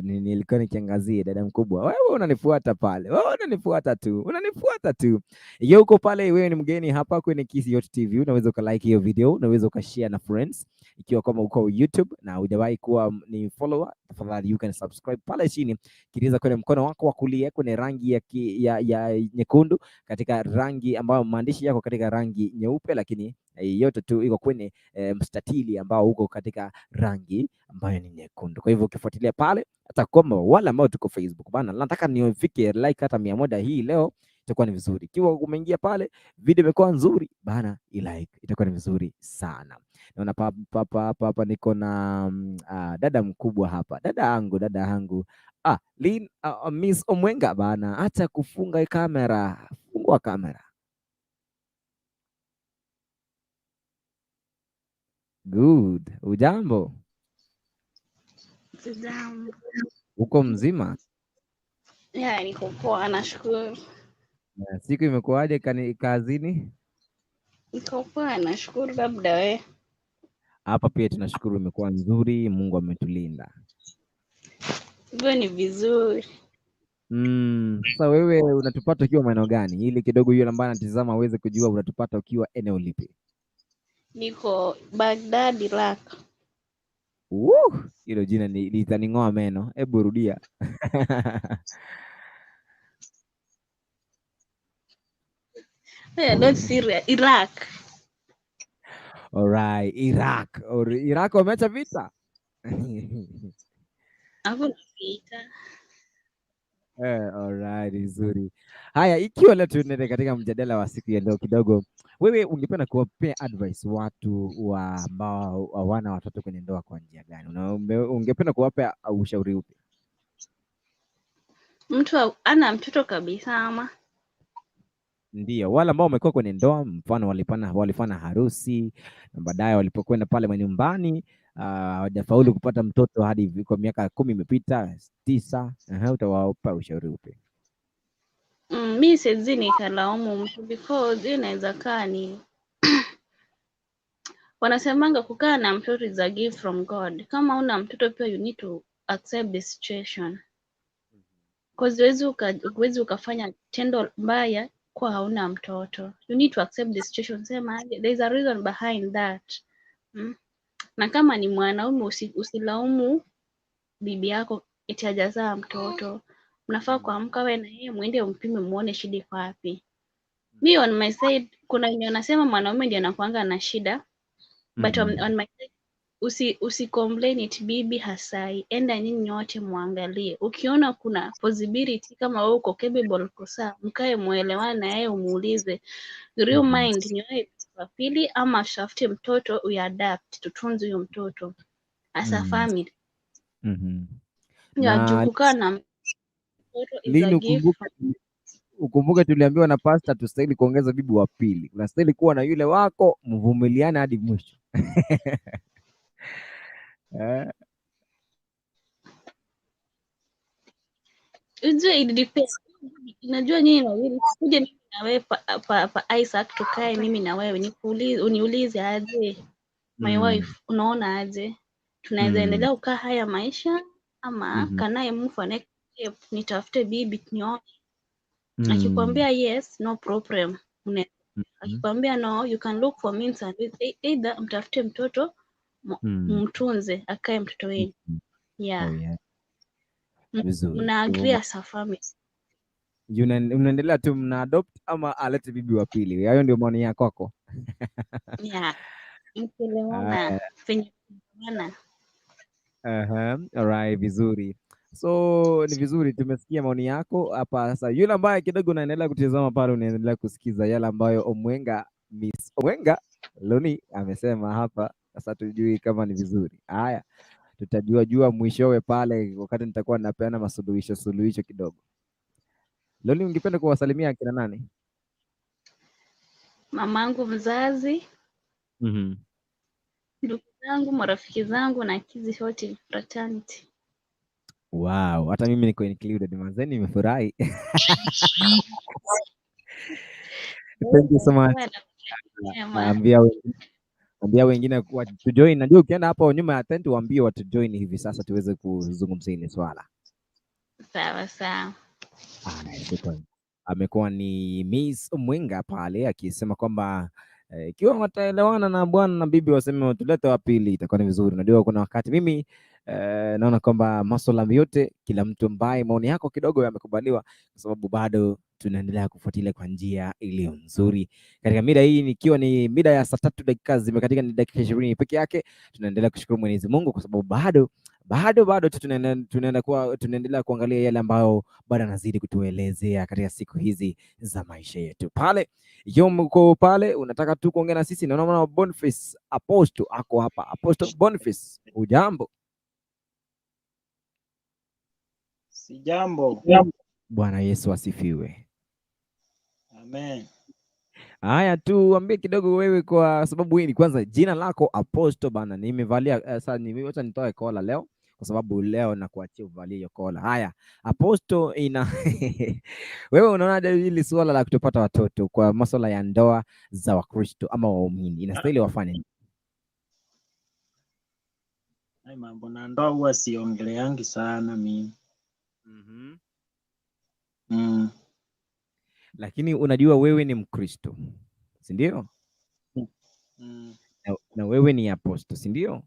nilikuwa nikiangazia. Dada mkubwa, wewe unanifuata pale, wewe unanifuata tu, unanifuata tu. Ikiwa uko pale, wewe ni mgeni hapa kwenye Kisii Hot TV, unaweza ukalike hiyo video, unaweza ukashare na friends. Ikiwa kama uko YouTube na hujawahi kuwa ni follower, tafadhali you can subscribe pale chini, kiliza kwenye mkono wako wa kulia kwenye rangi ya nyekundu, katika rangi ambayo maandishi yako katika rangi nyeupe, lakini yote tu iko kwenye mstatili ambao uko katika rangi ambayo ni nyekundu. Kwa hivyo ukifuatilia pale, hata kama wale ambao tuko Facebook bana, nataka nifike like hata 100 hii leo, itakuwa ni vizuri. Ikiwa umeingia pale, video imekuwa nzuri bana, i-like itakuwa ni vizuri sana. Naona pa pa pa hapa niko na dada mkubwa hapa, dada yangu Lin, Miss Omwenga bana, acha kufunga kamera, fungua kamera. Good. Ujambo? Sijambo. Uko mzima? Yeah, niko poa nashukuru. Na siku imekuwaje kazini? Niko poa nashukuru, labda we. Hapa pia tunashukuru imekuwa nzuri, Mungu ametulinda. Hivyo ni vizuri. Sasa wewe unatupata ukiwa maeneo gani? Ili kidogo yule ambaye anatizama aweze kujua unatupata ukiwa eneo lipi. Niko Baghdad, Iraq. Hilo jina ni litaning'oa meno. Hebu rudia. Yeah, not Syria, Iraq. Alright, Iraq. Iraq wameacha vita. Hakuna vita. Alright, vizuri. Haya, ikiwa leo tunaenda katika mjadala wa siku ya leo kidogo, wewe ungependa kuwapea advice watu wa ambao hawana watoto kwenye ndoa kwa njia gani? Ungependa kuwapea ushauri upi? Mtu ana mtoto kabisa ama? Ndio, wale ambao wamekuwa kwenye ndoa, mfano walifanya harusi na baadaye walipokwenda pale manyumbani hawajafaulu kupata mtoto hadi kwa miaka 10 imepita, 9. Utawapa ushauri upi? Mi siwezi nikalaumu mtu because hiyo inaweza kaa ni wanasemanga kukaa na mtoto is a gift from God. Kama una mtoto pia you need to accept the situation. Cause huwezi ukafanya tendo mbaya kwa hauna mtoto. You need to accept the situation. Sema there is a reason behind that. Na kama ni mwanaume usilaumu bibi yako eti hajazaa mtoto. Mnafaa kuamka wewe na yeye muende mpime muone shida iko wapi. Me on my side kuna wenye wanasema mwanaume ndiye anakuanga na shida. But on my side usi complain it bibi hasai. Enda nyinyi nyote muangalie. Ukiona kuna possibility kama wewe uko capable kusaa, mkae muelewane na yeye umuulize. Real mind ni wewe wa pili ama tutafute mtoto we adapt, tutunze huyo mtoto as a family. Ya, Na kukaa na mtoto is Lini a gift. Ukumbuke tuliambiwa na pastor tustahili kuongeza bibi wa pili. Unastahili kuwa na yule wako, mvumiliane hadi mwisho. Ujue it depends. Najua nyinyi wawili kuja mimi na wewe pa Isaac tukae mimi na wewe nikuulize, uniulize aje my wife, unaona aje tunaweza endelea kukaa haya maisha ama can I move for next step nitafute bibi nione. Akikwambia yes, no problem. Akikwambia no, you can look for means and ways. Either mtafute mtoto mtunze akae mtoto wenu. Yeah. Oh, yeah. Vizuri. Mna agree as a family. Unaendelea tu mna adopt ama alete bibi wa pili? Hayo ndio maoni yako kwako. Yeah. Mkielewana venye mnaelewana. Aha, alright, vizuri. So ni vizuri tumesikia maoni yako hapa. Sasa yule ambaye kidogo unaendelea kutizama pale, unaendelea kusikiza yale ambayo Omwenga, Miss Omwenga Loni amesema hapa. Sasa tujui kama ni vizuri. Haya, tutajua jua mwishowe pale wakati nitakuwa napeana masuluhisho suluhisho kidogo. Loni, ungependa kuwasalimia akina nani? Mamangu mzazi, ndugu zangu, marafiki zangu na Kisii Hot Fraternity. Wow, hata mimi niko included manze, nimefurahi. Thank you so much. Njema. Ambia wengine watujoin. Najua ukienda hapo nyuma ya tent waambie watujoin hivi sasa tuweze kuzungumzia hili swala. Sawa sawa. Haya, shukrani. Amekuwa ni Miss Mwenga pale akisema kwamba ikiwa wataelewana na bwana na bibi waseme tulete wa pili itakuwa ni vizuri. Unajua kuna wakati mimi naona kwamba masuala yote, kila mtu ambaye maoni yako kidogo yamekubaliwa, kwa sababu bado tunaendelea kufuatilia kwa njia iliyo nzuri katika mida hii, nikiwa ni mida ya saa 3 dakika zimekatika ni dakika 20 peke yake. Tunaendelea kushukuru Mwenyezi Mungu kwa sababu bado bado bado tu tunaendelea kuangalia yale ambayo bado anazidi kutuelezea katika siku hizi za maisha yetu. Pale ikiwa mko pale unataka tu kuongea na sisi, naona Boniface Apostle ako hapa. Apostle Boniface, hujambo? Sijambo. Bwana Yesu asifiwe. Amen. Haya, tuambie kidogo wewe, kwa sababu hii ni kwanza jina lako Apostle bana, nimevalia sasa wacha nitoe kola leo kwa sababu leo nakuachia uvalie hiyo kola. Haya, Apostle, ina wewe unaonaje hili suala la kutopata watoto kwa masuala ya ndoa za Wakristo ama waumini, inastahili wafanye nini? Hai, mambo na ndoa huwa siongeleangi sana mimi. Lakini unajua wewe ni Mkristo, si ndio? Na wewe ni apostle, si ndio?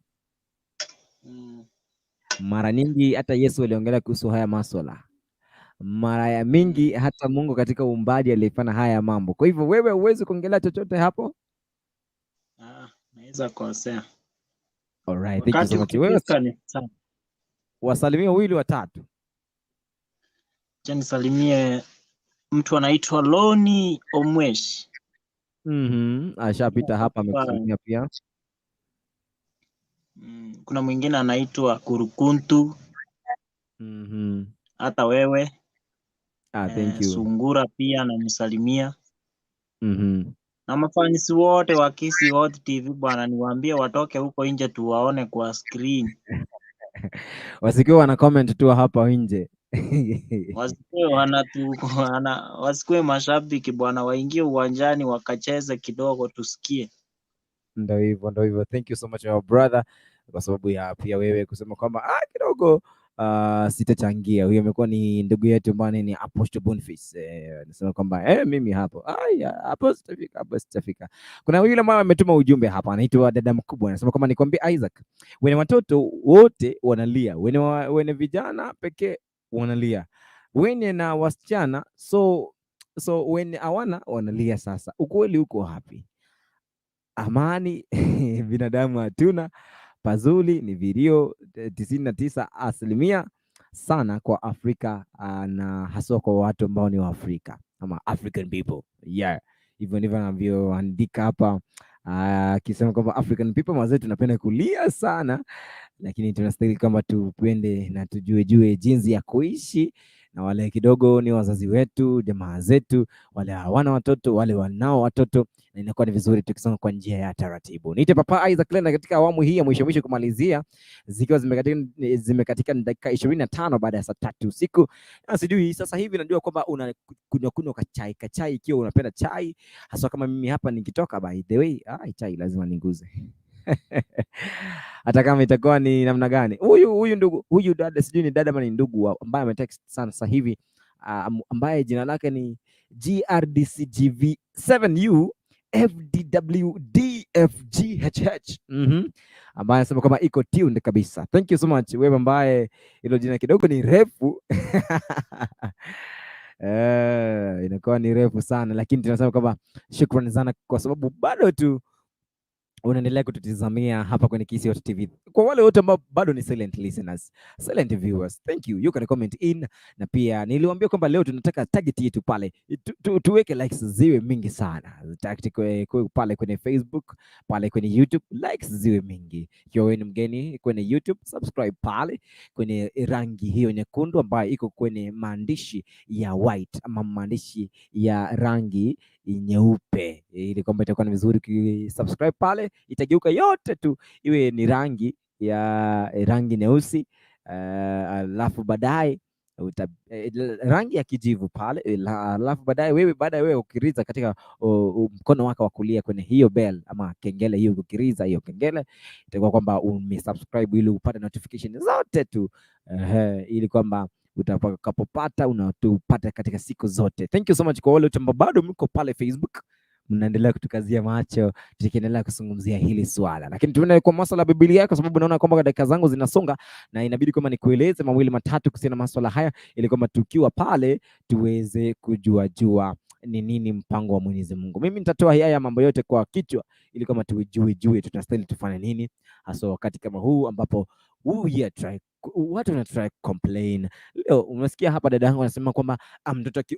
Mara nyingi hata Yesu aliongelea kuhusu haya masuala. Mara ya mingi hata Mungu katika uumbaji alifanya haya mambo. Kwa hivyo wewe huwezi kuongelea chochote hapo? Naweza kosea. All right, thank you Wakati so much. Wewe ukifika ni sawa. wasalimie wawili watatu. Acha nisalimie mtu anaitwa Loni Omwesh. Ashapita hapa amekusalimia pia. Kuna mwingine anaitwa Kurukuntu. Hata wewe. Thank you. Sungura pia anamsalimia. Na mafanisi wote wa Kisii Hot TV bwana, niwaambie watoke huko nje tuwaone kwa screen. Wasikuwe wana comment tu hapa nje. Wasikuwe mashabiki bwana, waingie uwanjani wakacheze kidogo tusikie. Ndio hivyo, ndio hivyo. Thank you so much our brother, kwa sababu ya pia wewe kusema kwamba kidogo sitachangia. Huyo amekuwa ni ndugu yetu ambaye ni Apostle Boniface. Anasema kwamba mimi hapo. Aya, hapo sitafika, hapo sitafika. Kuna yule ambaye ametuma ujumbe hapa, anaitwa dada mkubwa, anasema kwamba nikwambie Isaac, wenye watoto wote wanalia, wenye vijana pekee wanalia, wenye na wasichana so wenye hawana wanalia. Sasa ukweli uko wapi? Amani binadamu hatuna. Pazuri ni vilio 99% sana kwa Afrika, na haswa kwa watu ambao ni wa Afrika ama African people. Yeah, hivyo ndivyo anavyoandika hapa, akisema kwamba African people mazee tunapenda kulia sana, lakini tunastahili kwamba tupende na tujue jue jinsi ya kuishi na wale kidogo ni wazazi wetu, jamaa zetu, wale hawana watoto, wale wanao watoto, na inakuwa ni vizuri tukisonga kwa njia ya taratibu. Niite Papa Isaac Lenda katika awamu hii ya mwisho mwisho kumalizia, zikiwa zimekatika dakika 25 baada ya saa 3 usiku. Na sijui sasa hivi najua kwamba una kunywa kunywa kachai kachai, ikiwa unapenda chai, haswa kama mimi hapa nikitoka, by the way, chai lazima ninguze. Hata kama itakuwa ni namna gani. Huyu ndugu, huyu dada, sijui ni dada ama ni ndugu ambaye ametext sana sasa hivi, ambaye jina lake ni GRDCGV7U FDWDFGHH, ambaye anasema kwamba iko tuned kabisa. Thank you so much wewe ambaye hilo jina kidogo ni refu, inakuwa ni refu sana, lakini tunasema kwamba shukrani sana kwa sababu bado tu unaendelea kututizamia hapa kwenye Kisii Hot TV. Kwa wale wote ambao bado ni silent listeners, silent viewers, thank you. You can comment in, na pia niliwaambia kwamba leo tunataka target yetu pale tuweke likes ziwe mingi sana. Target pale kwenye Facebook, pale kwenye YouTube, likes ziwe mingi. Ikiwa wewe ni mgeni kwenye YouTube, subscribe pale kwenye rangi hiyo nyekundu ambayo iko kwenye maandishi ya white ama maandishi ya rangi nyeupe, ili kwamba itakuwa ni vizuri ukisubscribe pale, itageuka yote tu iwe ni rangi ya rangi nyeusi, alafu baadaye rangi ya kijivu pale, alafu baadaye wewe, baada ya wewe ukiriza katika mkono wako wa kulia kwenye hiyo bell ama kengele hiyo, ukiriza hiyo kengele itakuwa kwamba umesubscribe ili upate notification zote tu, ili kwamba utakapopata unatupata katika siku zote. Thank you so much kwa wale wote ambao bado mko pale Facebook mnaendelea kutukazia macho tukiendelea kuzungumzia hili swala, lakini tuende kwa masuala ya Biblia, kwa sababu naona kwamba dakika zangu zinasonga na inabidi kwamba nikueleze mawili matatu kuhusiana na masuala haya, ili kwamba tukiwa pale tuweze kujua jua ni nini mpango wa Mwenyezi Mungu. Mimi nitatoa haya mambo yote kwa kichwa, ili kwamba tujue jue tunastahili tufanye nini, hasa wakati kama huu ambapo we are try, watu wana try complain. Leo umesikia hapa dada yangu anasema kwamba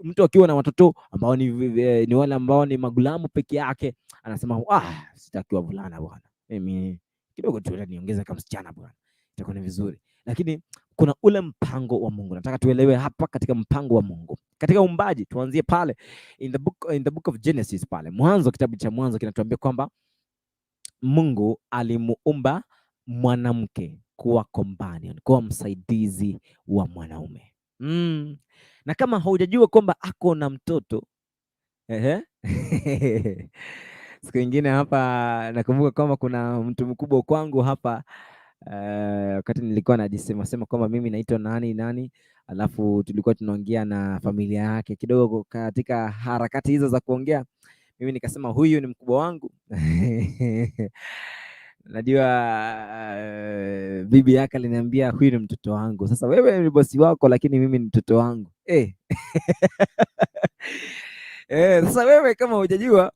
mtu akiwa na watoto ambao ni wale ambao ni magulamu peke yake, anasema, "Ah, sitaki wavulana bwana, mimi kidogo tu niongeze kama msichana bwana, itakuwa ni vizuri." Lakini kuna ule mpango wa Mungu, nataka tuelewe hapa katika mpango wa Mungu katika uumbaji. Tuanzie pale in the book of Genesis pale Mwanzo, kitabu cha Mwanzo kinatuambia kwamba Mungu alimuumba mwanamke kuwa companion, kuwa msaidizi wa mwanaume. Na kama haujajua kwamba ako na mtoto, ehe. Siku ingine hapa nakumbuka kwamba kuna mtu mkubwa kwangu hapa, wakati nilikuwa najisema sema kwamba mimi naitwa nani nani, alafu tulikuwa tunaongea na familia yake kidogo. Katika harakati hizo za kuongea, mimi nikasema huyu ni mkubwa wangu. Najua bibi yake aliniambia huyu ni mtoto wangu. Sasa wewe ni bosi wako, lakini mimi ni mtoto wangu. Eh. Sasa wewe kama hujajua,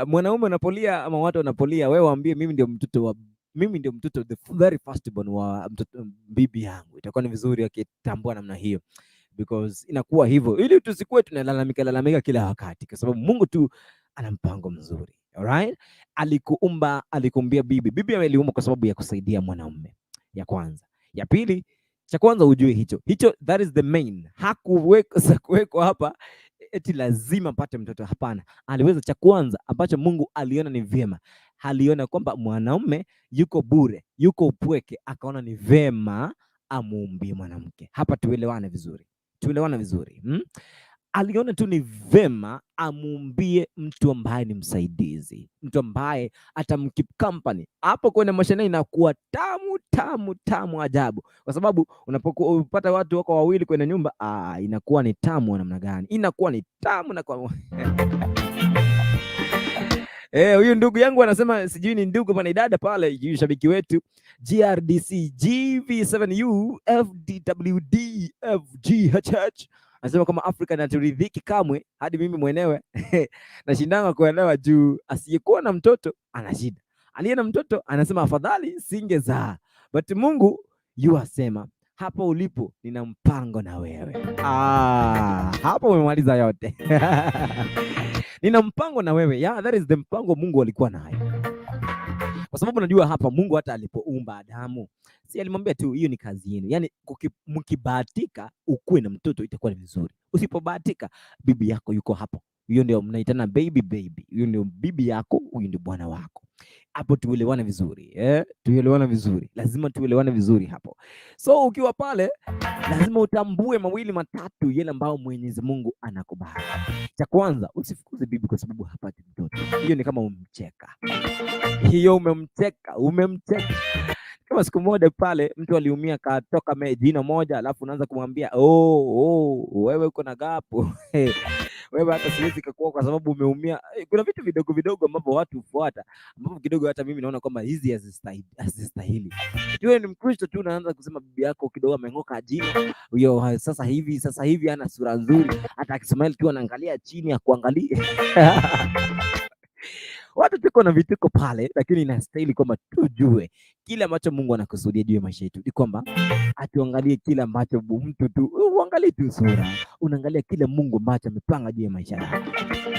mwanaume unapolia ama watu wanapolia, wewe waambie mimi ndio mtoto, the very first born wa mtoto bibi yangu. Itakuwa ni vizuri akitambua namna hiyo because inakuwa hivyo, ili tusikuwe tunalalamika lalamika kila wakati, kwa sababu Mungu tu ana mpango mzuri. Alright? Alikuumba, alikuumbia bibi. Bibi ameliumba kwa sababu ya kusaidia mwanaume. Ya kwanza. Ya pili, cha kwanza ujue hicho. Hicho, that is the main. Hakuwekwa kuwekwa hapa eti lazima apate mtoto. Hapana. Aliweza, cha kwanza ambacho Mungu aliona ni vyema, aliona kwamba mwanaume yuko bure, yuko upweke, akaona ni vyema amuumbie mwanamke. Hapa tuelewane vizuri, tuelewane vizuri? Aliona tu ni vema amuumbie mtu ambaye ni msaidizi, mtu ambaye atamkeep company. Hapo kwenye maisha inakuwa tamu tamu tamu ajabu, kwa sababu unapokuwa upata watu wako wawili kwenye nyumba, inakuwa ni tamu namna gani? Inakuwa ni tamu na kwa huyu ndugu yangu anasema, sijui ni ndugu bwana dada pale, yu shabiki wetu GRDC GV7U FDWD FGHH anasema kama Afrika haturidhiki kamwe, hadi mimi mwenyewe nashindanga kuelewa juu asiyekuwa na mtoto ana shida, aliye na mtoto anasema afadhali singezaa, but Mungu yu asema hapo ulipo nina mpango na wewe. Ah, hapo umemaliza yote. Nina mpango na wewe. Yeah, that is the mpango Mungu alikuwa nayo. Kwa sababu najua hapa Mungu hata alipoumba Adamu, si alimwambia tu hiyo ni kazi yenu. Yaani mkibahatika ukuwe na mtoto itakuwa ni vizuri. Usipobahatika, bibi yako yuko hapo. Hiyo ndio mnaitana baby baby. Huyo ndio bibi yako, huyu ndio bwana wako. Hapo tuelewane vizuri, eh? Tuelewane vizuri, lazima tuelewane vizuri hapo. So ukiwa pale, lazima utambue mawili matatu yale ambayo Mwenyezi Mungu anakubali. Cha kwanza, usifukuze bibi kwa sababu hapati mtoto. Hiyo ni kama umemcheka, hiyo umemcheka, umemcheka. Kama siku moja pale mtu aliumia akatoka jino moja, alafu unaanza kumwambia oh, wewe uko na gapo, wewe hata siwezi kukuoa kwa sababu umeumia. Kuna vitu vidogo vidogo ambavyo watu hufuata ambavyo kidogo hata mimi naona kwamba hizi hazistahili. Wewe ni Mkristo tu unaanza kusema bibi yako kidogo ameng'oka jino, huyo sasa hivi ana sura nzuri, hata akismile tu anaangalia chini akuangalie. Watu tuko na vituko pale, lakini inastahili kwamba tujue kile ambacho Mungu anakusudia juu ya maisha yetu, ni kwamba atuangalie kile ambacho mtu tu uangalie tu sura, unaangalia kile Mungu ambacho amepanga juu ya maisha yako.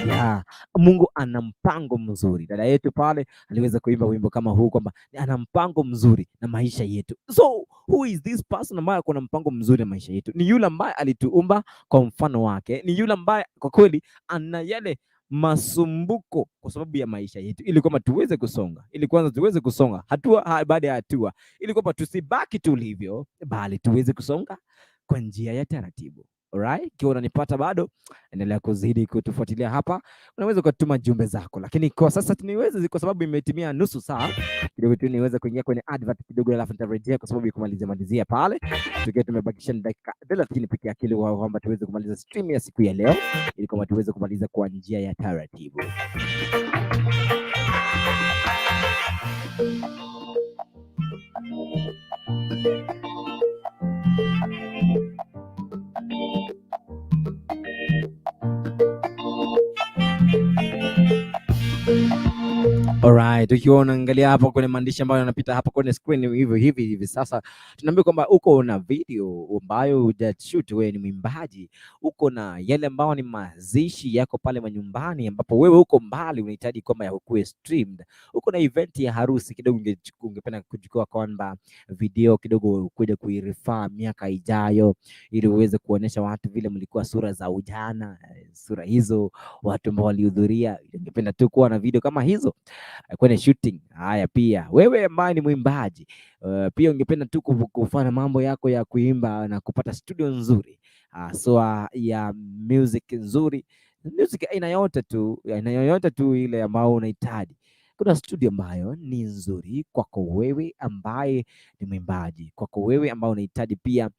Yeah, Mungu ana mpango mzuri. Dada yetu pale aliweza kuimba wimbo kama huu kwamba ana mpango mzuri na maisha yetu. So who is this person ambaye kuna mpango mzuri na maisha yetu? Ni yule ambaye alituumba kwa mfano wake, ni yule ambaye kwa kweli ana yale masumbuko kwa sababu ya maisha yetu, ili kwamba tuweze kusonga, ili kwanza tuweze kusonga hatua baada ya hatua, ili kwamba tusibaki tulivyo, bali tuweze kusonga kwa njia ya taratibu. Alright, ikiwa unanipata bado, endelea kuzidi kutufuatilia hapa, unaweza ukatuma jumbe zako, lakini kwa sasa tuniweze, kwa sababu imetimia nusu saa kidogo tu, niweze kuingia kwenye advert kidogo, alafu nitarejea kwa sababu ya kumalizia malizia pale, tukiwa tumebakisha ni dakika 30 peke yake, ili kwamba tuweze kumaliza stream ya siku ya leo, ili kwamba tuweze kumaliza kwa njia ya taratibu. Alright, ukiwa unaangalia hapo kwenye maandishi ambayo yanapita hapo kwenye screen hivyo hivi hivi sasa, tunaambia kwamba uko na video ambayo hujashoot, wewe ni mwimbaji, uko na yale ambayo ni mazishi yako pale manyumbani, ambapo wewe uko mbali, unahitaji kwamba yakuwe streamed. Uko na event ya harusi kidogo, ungependa kuchukua kwamba video kidogo kuja kuirefer miaka ijayo, ili uweze kuonyesha watu vile mlikuwa sura za ujana, sura hizo watu ambao walihudhuria, ungependa tu kuwa na video kama hizo kwenye shooting. Haya, pia wewe ambaye ni mwimbaji pia ungependa tu kufanya mambo yako ya kuimba na kupata studio nzuri so ya music nzuri, music aina yote tu, aina yoyote tu ile ambayo unahitaji. Kuna studio ambayo ni nzuri kwako wewe ambaye ni mwimbaji, kwako wewe ambaye unahitaji pia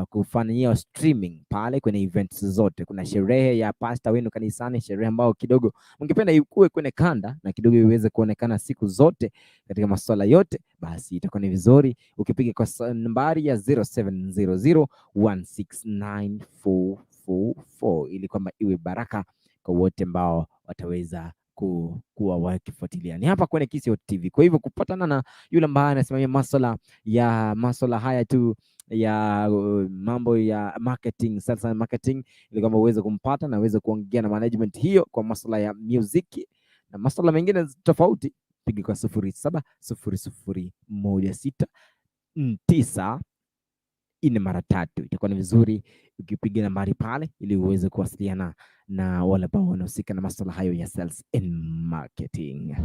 kufanyia streaming pale kwenye events zote. Kuna sherehe ya pasta wenu kanisani, sherehe ambayo kidogo ungependa ikuwe kwenye kanda na kidogo iweze kuonekana siku zote katika masuala yote, basi itakuwa ni vizuri ukipiga kwa nambari ya 0700169444 ili kwamba iwe baraka kwa wote ambao wataweza kuwa wakifuatilia. Ni hapa kwenye Kisii Hot TV. Kwa hivyo kupatana na yule ambaye anasimamia masuala haya tu ya mambo ya marketing, sales and marketing, ili kwamba uweze kumpata na uweze kuongea na management hiyo kwa masuala ya muziki na masuala mengine tofauti, piga kwa 0700169443. Itakuwa ni vizuri ukipiga nambari pale ili uweze kuwasiliana na wale ambao wanahusika na masuala hayo ya sales and marketing.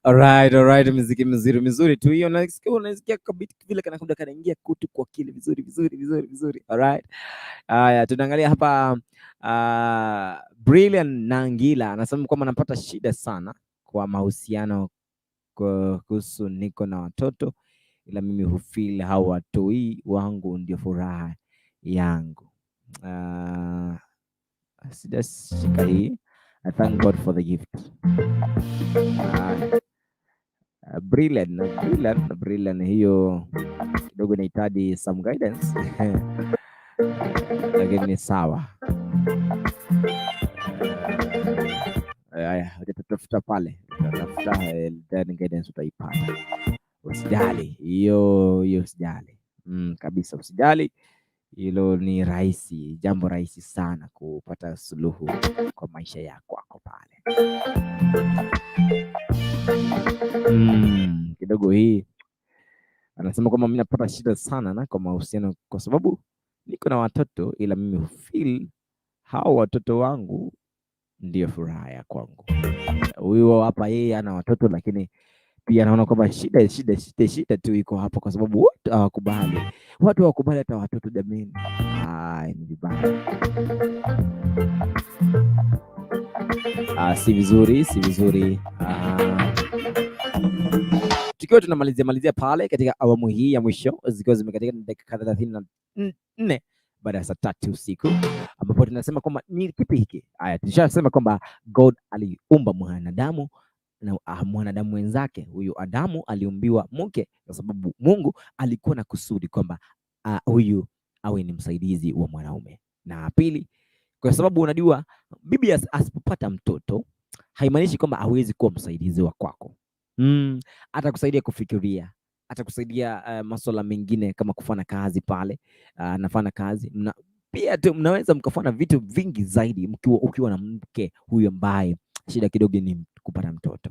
Alright, muziki mizuri mizuri tu hiyo, unasikia kabit vile kanakuja kanaingia kutu kwa akili vizuri vizuri vizuri vizuri. Alright. Haya, tunaangalia hapa Brilliant Nangila anasema kwamba anapata shida sana kwa mahusiano kuhusu niko na watoto, ila mimi hufeel hao watoi wangu ndio furaha yangu. Sijashika hii. I thank God for the gift. Haya. Brilliant, brilliant, brilliant. Hiyo kidogo inahitaji some guidance lakini ni sawa. Haya, utatafuta pale, utatafuta then guidance utaipata. Usijali hiyo hiyo, usijali kabisa, usijali. Hilo ni rahisi, jambo rahisi sana kupata suluhu kwa maisha ya kwako pale. Kidogo hii anasema kwamba mimi napata shida sana na kwa mahusiano kwa sababu niko na watoto, ila mimi hufeel hao watoto wangu ndio furaha ya kwangu. Huyo hapa yeye ana watoto, lakini pia anaona kwamba shida shida shida shida tu iko hapa, kwa sababu watu hawakubali, watu hawakubali hata watoto jameni. Ai, ni vibaya. Ah, si vizuri, si vizuri. Ah, tukiwa tunamalizia malizia pale katika awamu hii ya mwisho, zikiwa zimekatika na dakika 34 baada ya saa 3 usiku, ambapo tunasema kwamba ni kipi hiki? Haya, tulishasema kwamba God aliumba mwanadamu na mwanadamu mwenzake. Huyu Adamu aliumbiwa mke kwa sababu Mungu alikuwa na kusudi kwamba huyu awe ni msaidizi wa mwanaume. Na pili, kwa sababu unajua bibi asipopata mtoto haimaanishi kwamba hawezi kuwa msaidizi wa kwako. Atakusaidia kufikiria, atakusaidia masuala mengine kama kufanya kazi pale, anafanya kazi pia tu mnaweza mkafanya vitu vingi zaidi ukiwa na mke huyu ambaye shida kidogo ni kupata mtoto.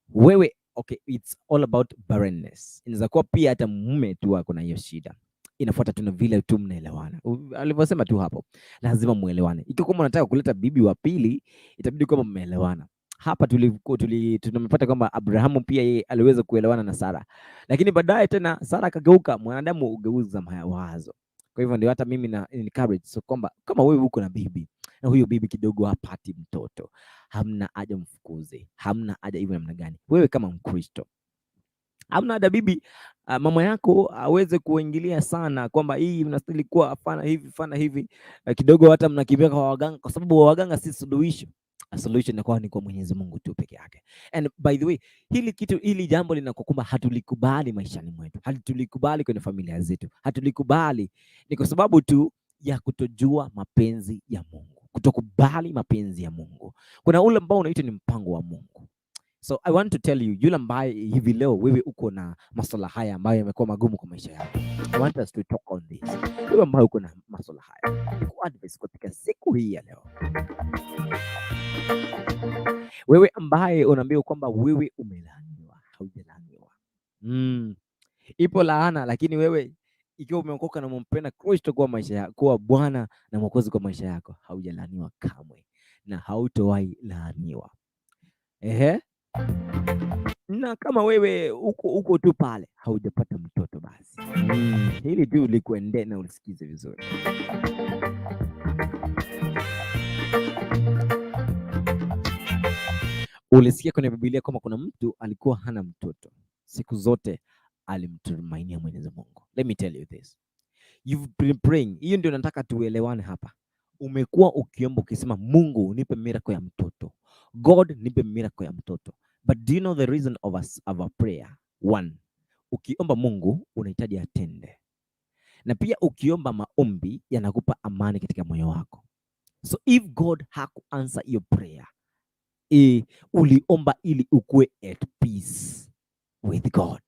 Wewe, okay, it's all about barrenness. Inaweza kuwa pia hata mume tu ako na hiyo shida. Inafuata tu na vile tu mnaelewana. Alivyosema tu hapo, lazima muelewane. Ikiwa kama unataka kuleta bibi wa pili, itabidi kwamba mmeelewana. Hapa tumepata kwamba Abrahamu pia yeye aliweza kuelewana na Sara, lakini baadaye tena Sara akageuka. Mwanadamu hugeuza mawazo. Kwa hivyo ndio hata mimi na encourage so kwamba kama wewe uko na bibi na huyo bibi kidogo hapati mtoto, hamna haja mfukuze, hamna haja hivyo namna gani. Wewe kama Mkristo hamna haja bibi mama yako aweze kuingilia sana kwamba hii mnastahili kuwa fana hivi fana hivi. Kidogo hata mnakimbia kwa waganga, kwa sababu waganga si suluhisho. Solution inakuwa ni kwa Mwenyezi Mungu tu peke yake. And by the way, hili jambo linakukumba, hatulikubali maishani mwetu, hatulikubali kwenye familia zetu, hatulikubali ni kwa sababu tu ya kutojua mapenzi ya Mungu, kutokubali mapenzi ya Mungu. Kuna ule ambao unaitwa ni mpango wa Mungu. So I want to tell you, yule ambaye hivi leo wewe uko na masuala haya ambayo yamekuwa magumu kwa maisha yako, I want us to talk on this. Wewe ambaye uko na masuala haya, nikuadvise katika siku hii ya leo, wewe ambaye unaambiwa kwamba wewe umelaaniwa, haujalaaniwa. Ipo laana, lakini wewe ikiwa umeokoka na umempenda Kristo kuwa maisha yako, kuwa Bwana na Mwokozi kwa maisha yako, haujalaaniwa kamwe na hautowahi laaniwa. Ehe. Na kama wewe uko tu pale haujapata mtoto, basi hili tu likuende na ulisikize vizuri. Ulisikia kwenye Biblia kwamba kuna mtu alikuwa hana mtoto, siku zote alimtumainia Mwenyezi Mungu. Let me tell you this. You've been praying. Hiyo ndio nataka tuelewane hapa. Umekuwa ukiomba ukisema, Mungu nipe miracle ya mtoto, God nipe miracle ya mtoto. But do you know the reason of a prayer? One, ukiomba Mungu unahitaji atende, na pia ukiomba maombi yanakupa amani katika moyo wako. So if God hakuanswer your prayer, uliomba ili ukue at peace with God,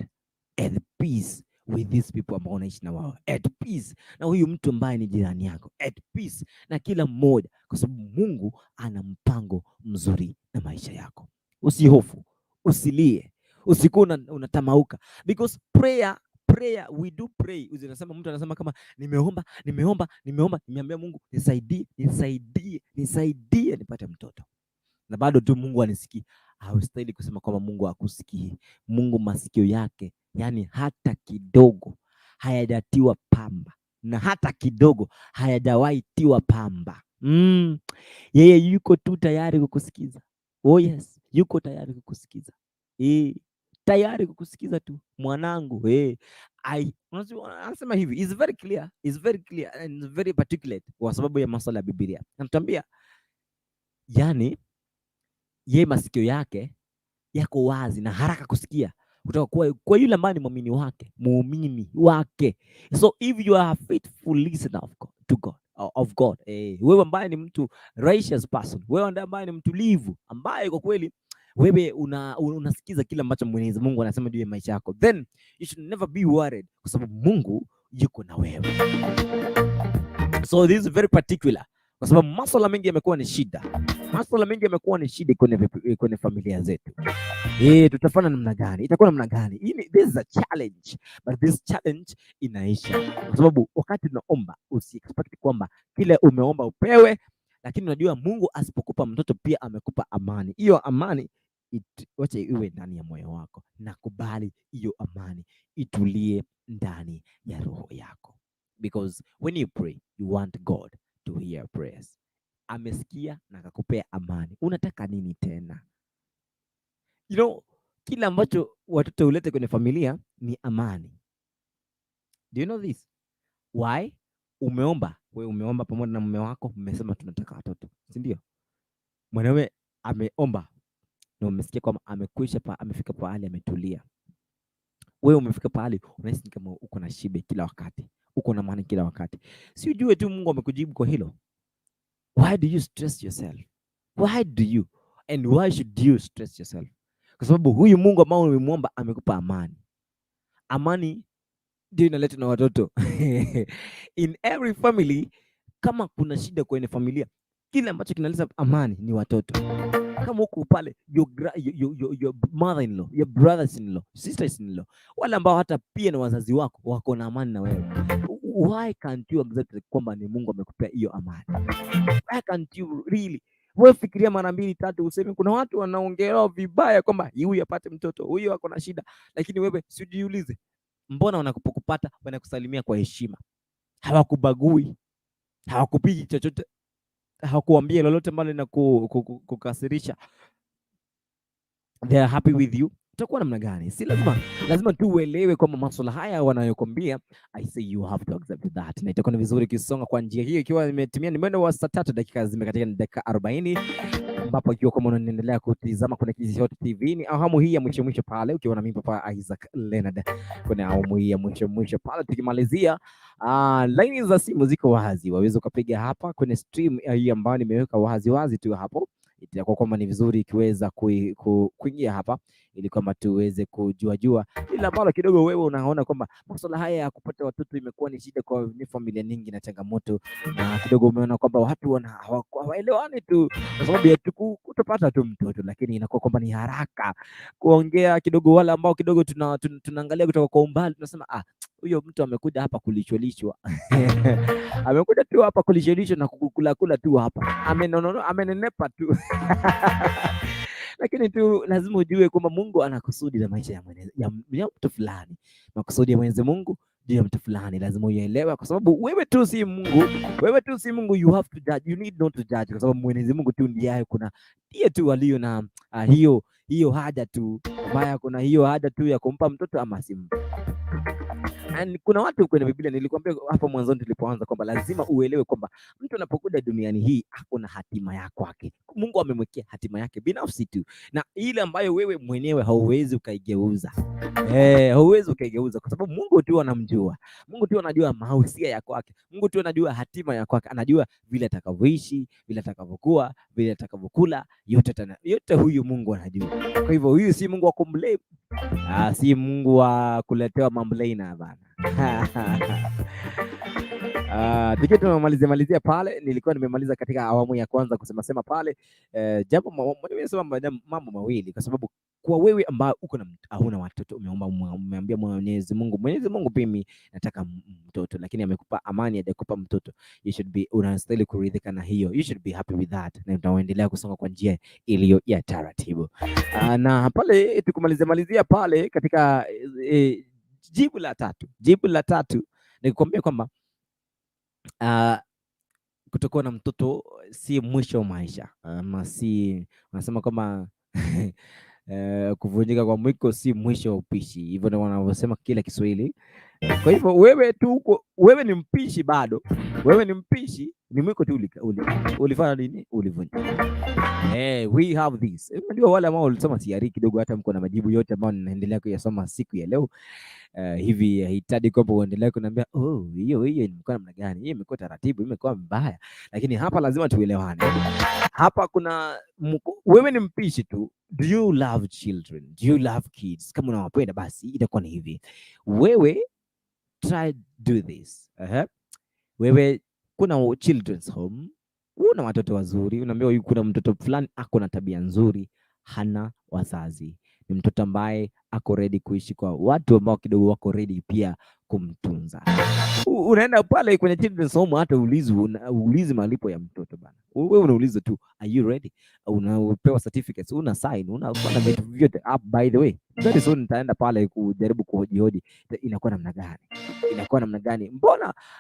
at peace with these people ambao unaishi na wao, at peace na huyu mtu ambaye ni jirani yako, at peace na kila mmoja, kwa sababu Mungu ana mpango mzuri na maisha yako. Usihofu, usilie, usikuwe unatamauka, because prayer, we do pray. Unasema, mtu anasema kama nimeomba, nimeomba, nimeomba, nimeambia Mungu nisaidie, nisaidie, nisaidie nipate mtoto, na bado tu Mungu anisikii. Haustahili kusema kwamba Mungu hakusikii. Mungu masikio yake, yani hata kidogo hayajatiwa pamba, na hata kidogo hayajawahi tiwa pamba. Yeye yuko tu tayari kukusikiza. Oh yes, yuko tayari kukusikiza. Tayari kukusikiza tu mwanangu. Anasema hivi, is very clear, is very clear and very particular kwa sababu ya masuala ya Biblia. Anatuambia yani ye masikio yake yako wazi na haraka kusikia kutoka kwa yule ambaye ni muumini wake, muumini wake. So if you are a faithful listener of God, to God, of God, wewe ambaye ni mtu righteous person, wewe ambaye ni mtulivu, ambaye kwa kweli wewe unasikiza kile ambacho Mwenyezi Mungu anasema juu ya maisha yako, then you should never be worried, kwa sababu Mungu Yuko na wewe. So this is very particular kwa sababu maswala mengi yamekuwa ni shida, maswala mengi yamekuwa ni shida kwenye familia zetu. Tutafanya namna gani? Itakuwa namna gani? This is a challenge, but this challenge inaisha kwa sababu wakati unaomba usi expect kwamba kile umeomba upewe, lakini unajua Mungu asipokupa mtoto pia amekupa amani. Hiyo amani wacha iwe ndani ya moyo wako, na kubali hiyo amani itulie ndani ya roho yako, because when you pray you want God to hear your prayers. Amesikia na akakupea amani, unataka nini tena? Kile ambacho watoto hulete kwenye familia ni amani. Do you know this? Why? Umeomba, wewe umeomba pamoja na mume wako, mmesema tunataka watoto, si ndio? Mwanaume ameomba na umesikia kwamba amekwisha pa, amefika pahali ametulia. Wewe umefika pahali unahisi ni kama uko na shibe kila wakati, uko na amani kila wakati. Si ujue tu Mungu amekujibu kwa hilo. Why do you stress yourself? Why do you and why should you stress yourself? Kwa sababu huyu Mungu ambao umemwomba amekupa amani. Amani ndio inaletwa na watoto. In every family, kama kuna shida kwenye familia, kile ambacho kinaleta amani ni watoto. Kama huko pale your mother-in-law, your brothers-in-law, sisters-in-law, wale ambao hata pia na wazazi wako wako na amani na wewe. Why can't you accept kwamba ni Mungu amekupea hiyo amani? Why can't you really? Wewe fikiria mara mbili tatu, useme kuna watu wanaongelewa vibaya kwamba huyu apate mtoto, huyu ako na shida, lakini wewe sijiulize, mbona wanapokupata wanakusalimia kwa heshima, hawakubagui, hawakupigi chochote, hawakuambia lolote ambalo linakukasirisha, they are happy with you. Utakuwa namna gani? Si lazima, lazima tu uelewe kwamba masuala haya wanayokwambia, I say you have to accept that, na itakuwa ni vizuri ukisonga kwa njia hiyo. Ikiwa imetimia ni mwendo wa saa 3 dakika zimekatika ni dakika 40, ambapo ikiwa kama unaendelea kutizama kwenye Kisii Hot TV ni awamu hii ya mwisho mwisho pale, ukiwa na mimi Papa Isaac Leonard kwenye awamu hii ya mwisho mwisho pale tukimalizia. Laini za simu ziko wazi, waweza ukapiga hapa kwenye stream hii ambayo nimeweka wazi wazi tu hapo. Itakuwa kwamba ni vizuri ikiweza kuingia hapa ili kwamba tuweze kujua jua ila ambalo kidogo wewe unaona kwamba masuala haya ya kupata watoto imekuwa ni shida kwa ni familia nyingi na changamoto, na kidogo umeona kwamba watu hawaelewani tu kwa sababu ya kutopata tu mtoto, lakini inakuwa kwamba ni haraka kuongea kidogo. Wale ambao kidogo tunaangalia kutoka kwa umbali tunasema, "Ah, huyo mtu amekuja hapa kulishwalishwa, amekuja tu hapa kulishwalishwa na kukula kula tu hapa, amenono, amenenepa tu." Lakini tu lazima ujue kwamba Mungu ana kusudi la maisha ya mtu fulani. Makusudi ya Mwenyezi Mungu juu ya mtu fulani lazima uielewe, kwa sababu wewe tu si Mungu, wewe tu si Mungu. You have to judge, you need not to judge, kwa sababu Mwenyezi Mungu tu ndiye kuna ndiye tu aliyo na hiyo hiyo haja tu ambaye kuna hiyo haja tu ya kumpa mtoto ama simpe. And kuna watu kwenye Biblia, nilikwambia hapo mwanzoni tulipoanza kwamba lazima uelewe kwamba mtu anapokuja duniani hii ako na hatima ya kwake. Mungu amemwekea hatima yake binafsi tu, na ile ambayo wewe mwenyewe hauwezi ukaigeuza. Hauwezi ukaigeuza kwa sababu Mungu tu anamjua. Mungu tu anajua mahusia ya kwake. Mungu tu anajua hatima ya kwake, anajua vile atakavyoishi, vile atakavyokuwa, vile atakavyokula, yote tana, yote huyu Mungu anajua. Kwa hivyo huyu si Mungu wa kumblame. Ah, si Mungu wa kuletewa mamblena bana. Ah, tukiwa tumemalizia malizia pale, nilikuwa nimemaliza katika awamu ya kwanza kusema sema pale jambo nimesema mambo mawili, kwa sababu kwa wewe ambao uko na hauna watoto, umeomba, umeambia Mwenyezi Mungu, "Mwenyezi Mungu, mimi nataka mtoto," lakini amekupa amani, hajakupa mtoto, you should be, unastahili kuridhika na hiyo, you should be happy with that, na utaendelea kusonga kwa njia iliyo ya taratibu. Na pale tukumalizia malizia pale katika jibu la tatu nikuambia kwamba kutokuwa na mtoto si mwisho wa maisha, ama si wanasema kwamba kuvunjika kwa mwiko si mwisho wa upishi, hivyo ndio wanavyosema kila Kiswahili. Kwa hivyo wewe tu uko, wewe ni mpishi bado, wewe ni mpishi, ni mwiko tu ulifanya nini? Ulivunjika. We have this. Unajua wale ambao walisoma CRE kidogo, hata mko na majibu yote ambayo ninaendelea kuyasoma siku ya leo. Hivi hahitaji kwamba uendelee kuniambia, "Oh, hiyo hiyo imekuwa namna gani, hiyo imekuwa taratibu, imekuwa mbaya," lakini hapa lazima tuelewane. Hapa kuna wewe ni mpishi tu. Do you love children? Do you love kids? Kama unawapenda basi itakuwa ni hivi, wewe Try do this. Wewe kuna children's home, una watoto wazuri, unaambiwa kuna mtoto fulani ako na tabia nzuri, hana wazazi, ni mtoto ambaye ako ready kuishi kwa watu ambao kidogo wako ready pia kumtunza. Unaenda pale kwenye children's home, hata ulizi malipo ya mtoto bana. Wewe unauliza tu, are you ready? Unapewa certificates, una sign, unafanya vitu vyote. By the way, very soon nitaenda pale kujaribu kuhojihoji inakuwa namna gani, inakuwa namna gani?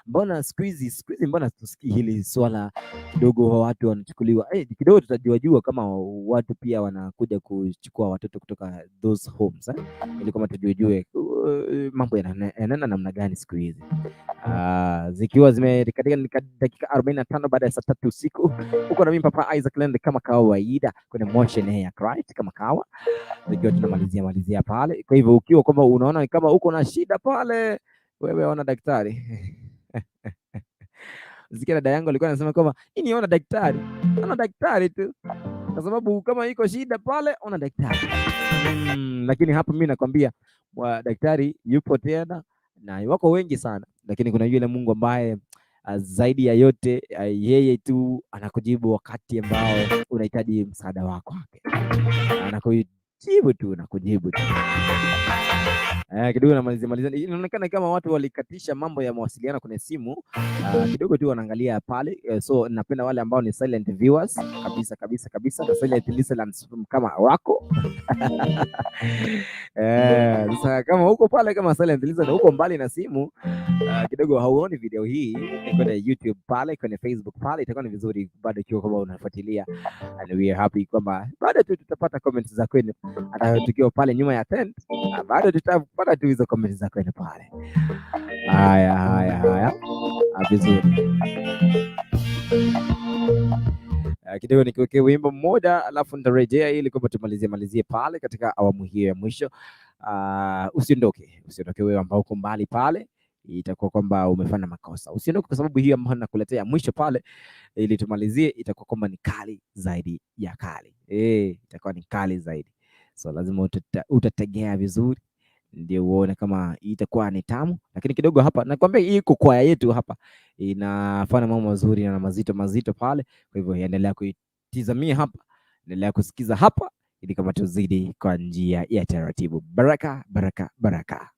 Mbona siku hizi mbona tusikii hili swala kidogo watu wanachukuliwa? Kidogo tutajuajua kama watu pia wanakuja kuchukua watoto kutoka those homes, ili kama tujuejue mambo yanaenda namna gani siku hizi. Zikiwa zimekatika dakika 45 baada ya saa 3 usiku, uko na mimi Papa Isaac Lende kama kawaida kwenye Motion Air, right? Kama kawa, zikiwa tunamalizia malizia pale. Kwa hivyo ukiwa kwamba unaona kama uko na shida pale, wewe ona daktari. Sikia dada yangu alikuwa anasema kwamba hii ona daktari, ona daktari tu, kwa sababu kama iko shida pale ona daktari. Lakini hapa mimi nakwambia daktari yupo tena na wako wengi sana, lakini kuna yule Mungu ambaye zaidi ya yote yeye tu anakujibu wakati ambao unahitaji msaada wako wake. Anakujibu tu na kujibu tu. Kidogo namalizia malizia. Inaonekana kama watu walikatisha mambo ya mawasiliano kwenye simu. Kidogo tu wanaangalia pale. So napenda wale ambao ni silent viewers kabisa kabisa kabisa, na silent listeners kama wako. Sasa kama uko pale kama silent listener uko mbali na simu, kidogo hauoni video hii kwenye YouTube pale, kwenye Facebook pale, itakuwa ni vizuri bado ikiwa kama unafuatilia. And we are happy kwamba bado tu tutapata comments za kwenu, hata tukiwa pale nyuma ya tent, bado tutapata tu hizo comments za kwenu pale. Haya haya haya, vizuri. Kidogo nikiwekea wimbo mmoja alafu nitarejea ili kwamba tumalizie malizie pale katika awamu hiyo ya mwisho. Usiondoke, usiondoke wewe ambao uko mbali pale, itakuwa kwamba umefanya makosa. Usiondoke kwa sababu hiyo ambayo nakuletea mwisho pale ili tumalizie, itakuwa kwamba ni kali zaidi ya kali. Itakuwa ni kali zaidi. So lazima utategea vizuri ndio uone kama itakuwa ni tamu. Lakini kidogo hapa nakwambia hii iko kwaya yetu hapa inafanya mambo mazuri na mazito mazito pale. Kwa hivyo endelea kuitizamia hapa, endelea kusikiza hapa ili kama tuzidi kwa njia ya taratibu. Baraka baraka baraka.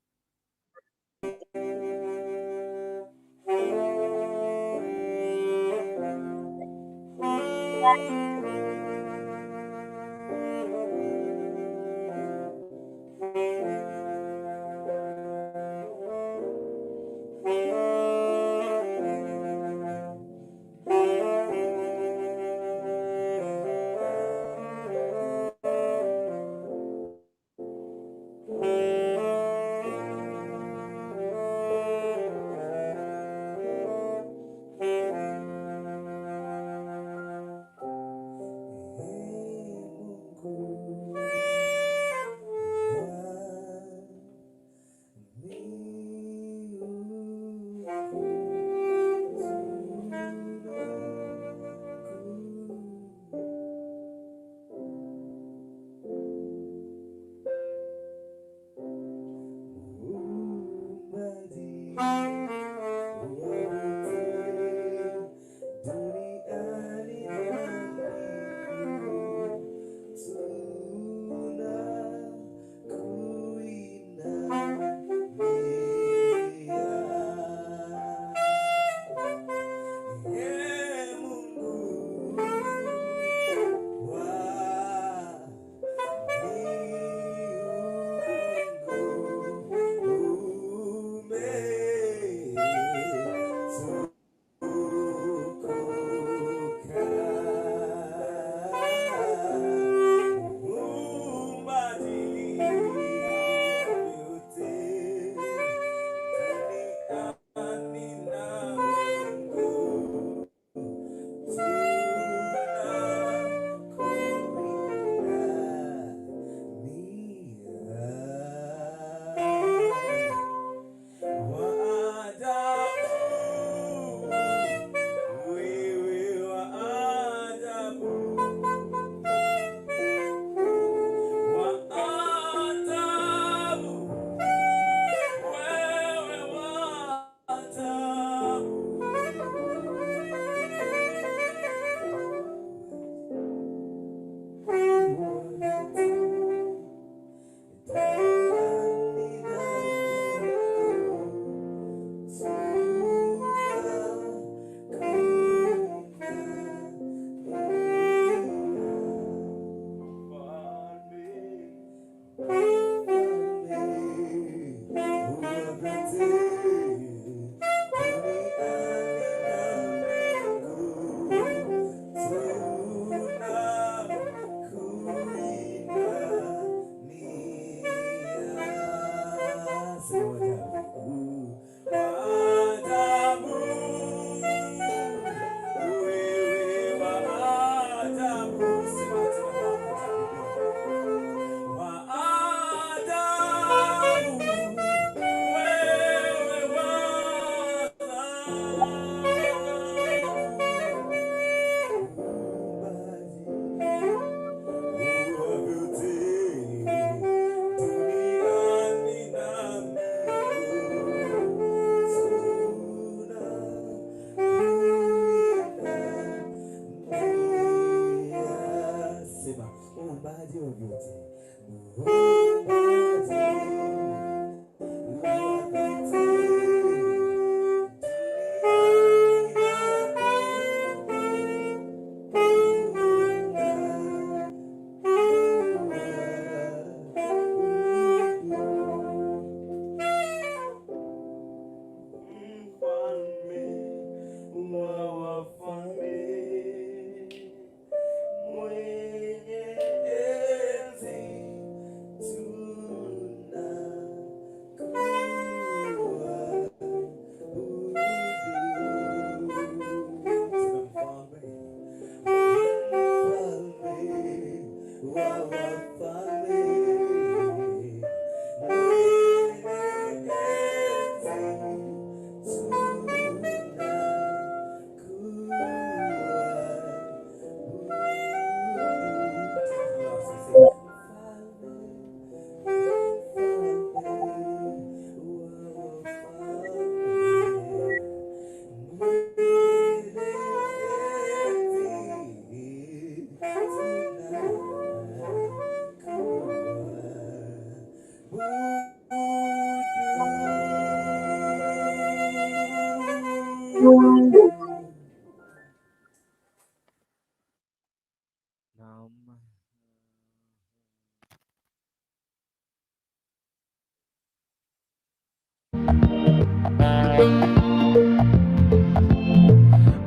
Naam.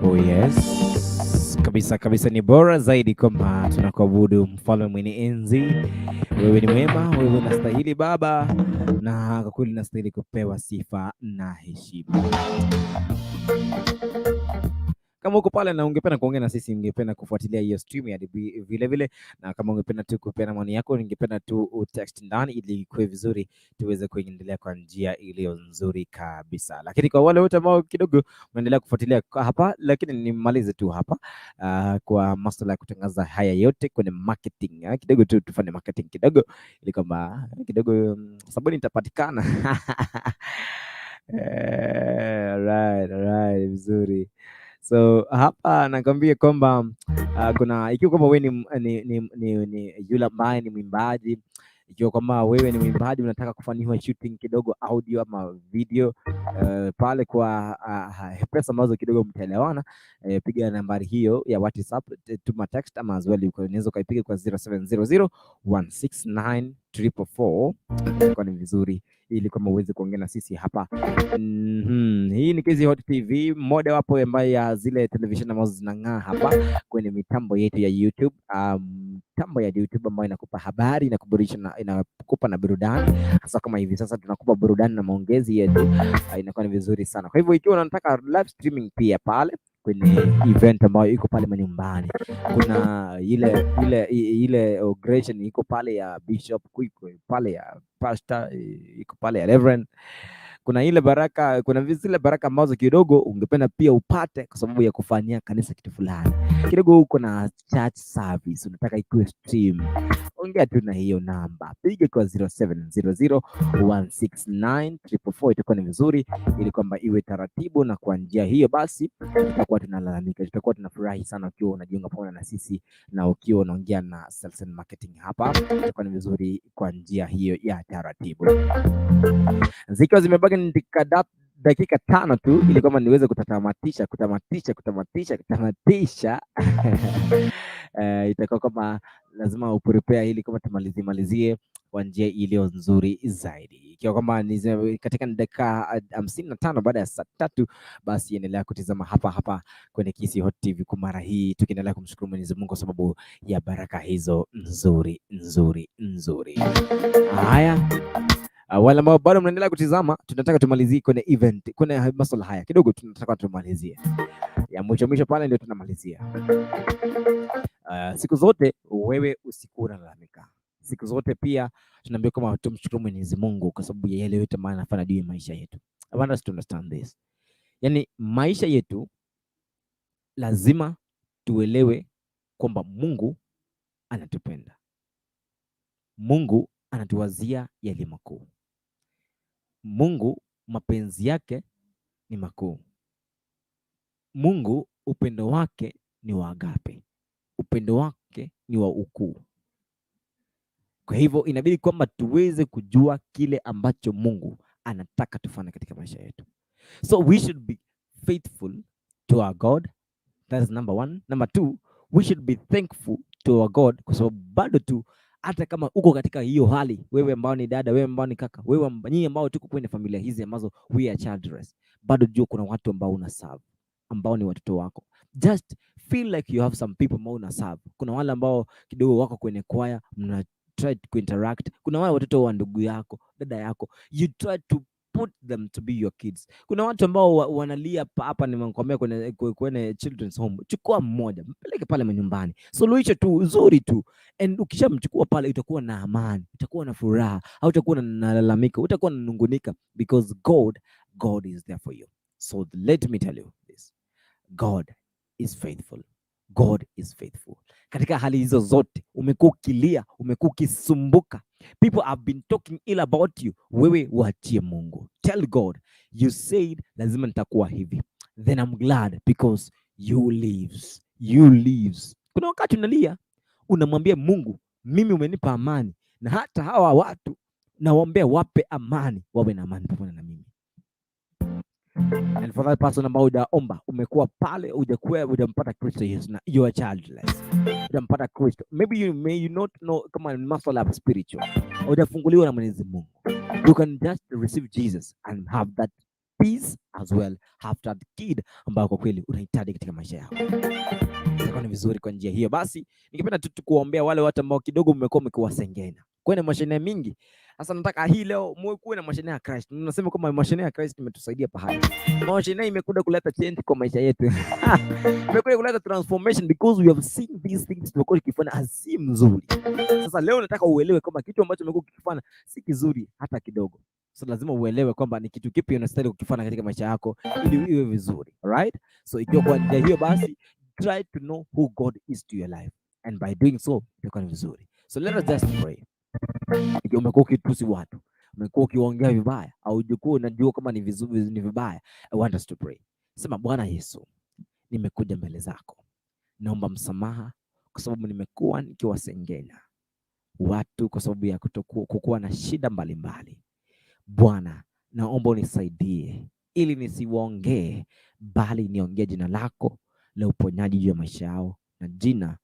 Oh yes, kabisa kabisa, ni bora zaidi kwamba tunakuabudu mfalme mwenye enzi. Wewe ni mwema, wewe unastahili Baba, na kwa kweli unastahili kupewa sifa na heshima. Kama uko pale na ungependa kuongea na sisi, ungependa kufuatilia hiyo stream ya DB vile vile, na kama ungependa tu kupeana maoni yako, ningependa tu utext ndani ili ikuwe vizuri, tuweze kuendelea kwa njia iliyo nzuri kabisa. Lakini kwa wale wote ambao kidogo mnaendelea kufuatilia kwa hapa, lakini nimalize tu hapa kwa masuala ya kutangaza haya yote kwenye marketing, kidogo tu tufanye marketing kidogo, ili kwamba kidogo sabuni itapatikana. Right, right, vizuri. So hapa nakwambia kwamba kuna ikiwa kwamba wewe ni yule ambaye ni mwimbaji, ikiwa kwamba wewe ni mwimbaji unataka kufanyiwa shooting kidogo audio ama video pale kwa pesa ambazo kidogo mtaelewana, piga nambari hiyo ya WhatsApp, tuma text ama as well unaweza ukaipiga kwa 0700 169 444. Itakuwa ni vizuri ili kwamba uweze kuongea na sisi hapa. Hii ni Kizzy Hot TV, moja wapo ambayo ya zile television ambazo zinang'aa hapa kwenye mitambo yetu ya YouTube. Mitambo ya YouTube ambayo inakupa habari, inakuburudisha na inakupa na burudani, hasa kama hivi sasa tunakupa burudani na maongezi yetu, inakuwa ni vizuri sana. Kwa hivyo ikiwa unataka live streaming pia pale kwenye event ambayo iko pale manyumbani, kuna ile inauguration iko pale ya bishop, iko pale ya pastor, iko pale ya reverend, kuna ile baraka, kuna zile baraka ambazo kidogo ungependa pia upate kwa sababu ya kufanyia kanisa kitu fulani kidogo, uko na church service unataka ikuwe stream, ongea tu na hiyo namba, piga kwa 0700 169 444, itakuwa ni vizuri ili kwamba iwe taratibu, na kwa njia hiyo basi tutakuwa tunalalamika, tutakuwa tunafurahi sana ukiwa unajiunga pamoja na sisi na ukiwa unaongea na sales and marketing hapa, itakuwa ni vizuri kwa njia hiyo ya taratibu. Zikiwa zimebaki ni dakika 5 tu ili kwamba niweze kutamatisha kutamatisha kutamatisha kutamatisha. Itakuwa kama lazima uprepare ili kama tumalizie malizie kwa njia iliyo nzuri zaidi. Ikiwa kwamba ni katika dakika 55 baada ya saa 3, basi endelea kutizama hapa hapa kwenye Kisii Hot TV kwa mara hii, tukiendelea kumshukuru Mwenyezi Mungu kwa sababu ya baraka hizo nzuri nzuri nzuri. Haya, wale ambao bado mnaendelea kutizama, tunataka tumalizie kwenye event, kwenye masuala haya kidogo, tunataka tumalizie ya mwisho mwisho pale, ndio tunamalizia. Siku zote wewe usikuwa unalalamika. Siku zote pia tunaambiwa kama tumshukuru Mwenyezi Mungu kwa sababu ya yale yote ambayo anafanya juu ya maisha yetu. I want us to understand this. Yaani maisha yetu lazima tuelewe kwamba Mungu anatupenda. Mungu anatuwazia yaliyo makuu. Mungu mapenzi yake ni makuu. Mungu upendo wake ni wa agape. Upendo wake ni wa ukuu. Kwa hivyo inabidi kwamba tuweze kujua kile ambacho Mungu anataka tufanye katika maisha yetu. So we should be faithful to our God. That is number one. Number two, we should be thankful to our God, kwa sababu bado tu hata kama uko katika hiyo hali, wewe ambao ni dada, wewe ambao ni kaka, wewe nyinyi ambao tuko kwenye familia hizi ambazo we are childless, bado jua kuna watu ambao una serve, ambao ni watoto wako. Just feel like you have some people ambao una serve. Kuna wale ambao kidogo wako kwenye choir, mna try to interact. Kuna wale watoto wa ndugu yako, dada yako, you try to put them to be your kids. Kuna watu ambao wanalia hapa, nimekwambia kwenye children's home, chukua mmoja mpeleke pale manyumbani, suluhisho tu nzuri tu, and ukishamchukua pale utakuwa na amani, utakuwa na furaha, hautakuwa na nalalamika, utakuwa na nungunika, because God is there for you. So let me tell you this, God is faithful. God is faithful. Katika hali hizo zote umekuwa ukilia, umekuwa ukisumbuka, people have been talking ill about you, wewe uachie Mungu. Tell God, you said lazima nitakuwa hivi, then I'm glad because you lives, you lives. Kuna wakati unalia, unamwambia Mungu, mimi umenipa amani, na hata hawa watu nawaombea wape amani, wawe na amani pamoja na mimi. And for that person ambao hujaomba, umekuwa pale, hujakuwa hujampata Kristo Yesu na you are childless. Hujampata Kristo. Maybe you may you not know kama ni masuala ya spiritual. Hujafunguliwa na Mwenyezi Mungu. You can just receive Jesus and have that peace as well, have that kid ambayo kwa kweli unahitaji katika maisha yako. Itakuwa ni vizuri kwa njia hiyo. Basi ningependa tu kuwaombea wale watu ambao kidogo mmekuwa mkiwasengenya kwenye mashine mingi. Sasa nataka hii leo muwe kuwe na mashine ya Christ. Nasema kwamba mashine ya Christ imetusaidia pahali. Mashine imekuja kuleta change kwa maisha yetu. Imekuja kuleta transformation because we have seen these things tumekuwa tukifanya si mzuri. Sasa leo nataka uelewe kwamba kitu ambacho umekuwa ukifanya si kizuri hata kidogo. So lazima uelewe kwamba ni kitu kipi unastahili kukifanya katika maisha yako ili iwe vizuri. Alright? So ikiwa kwa njia hiyo basi try to know who God is to your life, and by doing so itakuwa ni vizuri. So let us just pray. Ikiwa umekuwa ukitusi watu, umekuwa ukiongea vibaya, au hujakuwa unajua kama ni vizuri ni vibaya, I want us to pray. Sema, "Bwana Yesu, nimekuja mbele zako, naomba msamaha kwa sababu nimekuwa nikiwasengenya watu kwa sababu ya kukuwa na shida mbalimbali. Bwana, naomba unisaidie ili nisiwaongee, bali niongee jina lako la uponyaji juu ya maisha yao na jina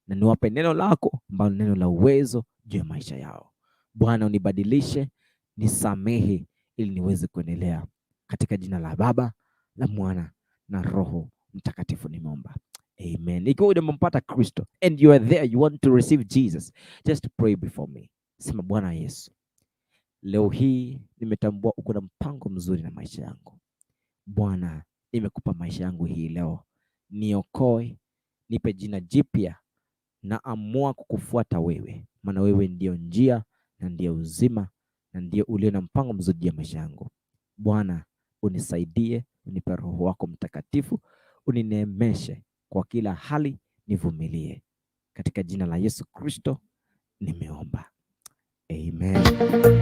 na niwape neno lako ambalo ni neno la uwezo juu ya maisha yao. Bwana, unibadilishe, nisamehe ili niweze kuendelea. Katika jina la Baba, la Mwana na Roho Mtakatifu nimeomba. Amen." Ikiwa hujampata Kristo and you are there, you want to receive Jesus, just pray before me. Sema, "Bwana Yesu, leo hii nimetambua uko na mpango mzuri na maisha yangu. Bwana, nimekupa maisha yangu hii leo, niokoe, nipe jina jipya, naamua kukufuata wewe, maana wewe ndio njia na ndio uzima na ndio ulio na mpango mzuri juu ya maisha yangu. Bwana, unisaidie, unipe Roho wako Mtakatifu, unineemeshe kwa kila hali, nivumilie. Katika jina la Yesu Kristo nimeomba. Amen."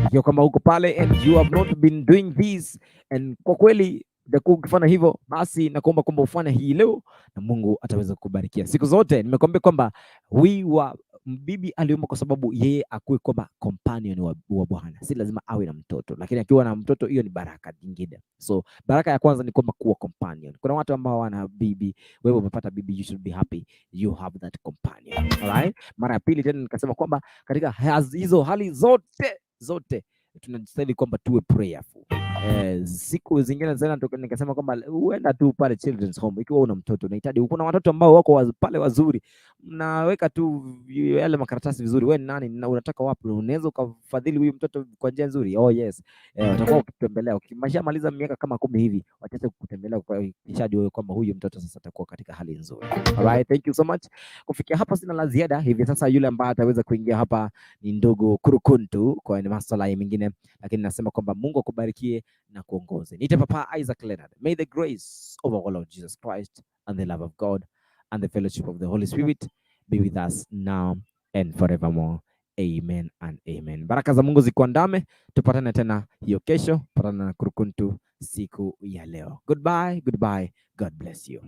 Ikiwa kama uko pale and you have not been doing this and kwa kweli utakuwa ukifanya hivyo, basi nakuomba kwamba ufanye hii leo na Mungu ataweza kukubarikia siku zote. Nimekuambia kwamba we wa bibi aliomba kwa sababu yeye akuwe kwamba companion wa Bwana. Si lazima awe na mtoto, lakini akiwa na mtoto hiyo ni baraka nyingine. So baraka ya kwanza ni kwamba kuwa companion. Kuna watu ambao wana bibi, wewe umepata bibi, you should be happy you have that companion. Alright? Mara ya pili tena nikasema kwamba katika hizo hali zote zote tunastahili kwamba tuwe prayerful. Siku zingine tena nikasema kwamba huenda tu pale children's home, ikiwa una mtoto unahitaji, kuna watoto ambao wako pale wazuri, mnaweka tu yale makaratasi vizuri, wewe ni nani na unataka wapi, unaweza ukafadhili huyu mtoto kwa njia nzuri. Oh yes, watakuwa ukitembelea, ukimaliza miaka kama 10 hivi, wachache kukutembelea kwa kishajua kwamba huyu mtoto sasa atakuwa katika hali nzuri. Alright, thank you so much. Kufikia hapa sina la ziada. Hivi sasa yule ambaye ataweza kuingia hapa ni ndugu Kurukuntu kwa masuala mengine, lakini nasema kwamba Mungu akubarikie na kuongoze. Niite Papa Isaac Leonard. May the grace of our Lord Jesus Christ and the love of God and the fellowship of the Holy Spirit be with us now and forevermore. Amen and amen. Baraka za Mungu zikuandame. Tupatane tena hiyo kesho. Patana na Kurukuntu siku ya leo. Goodbye, goodbye. God bless you.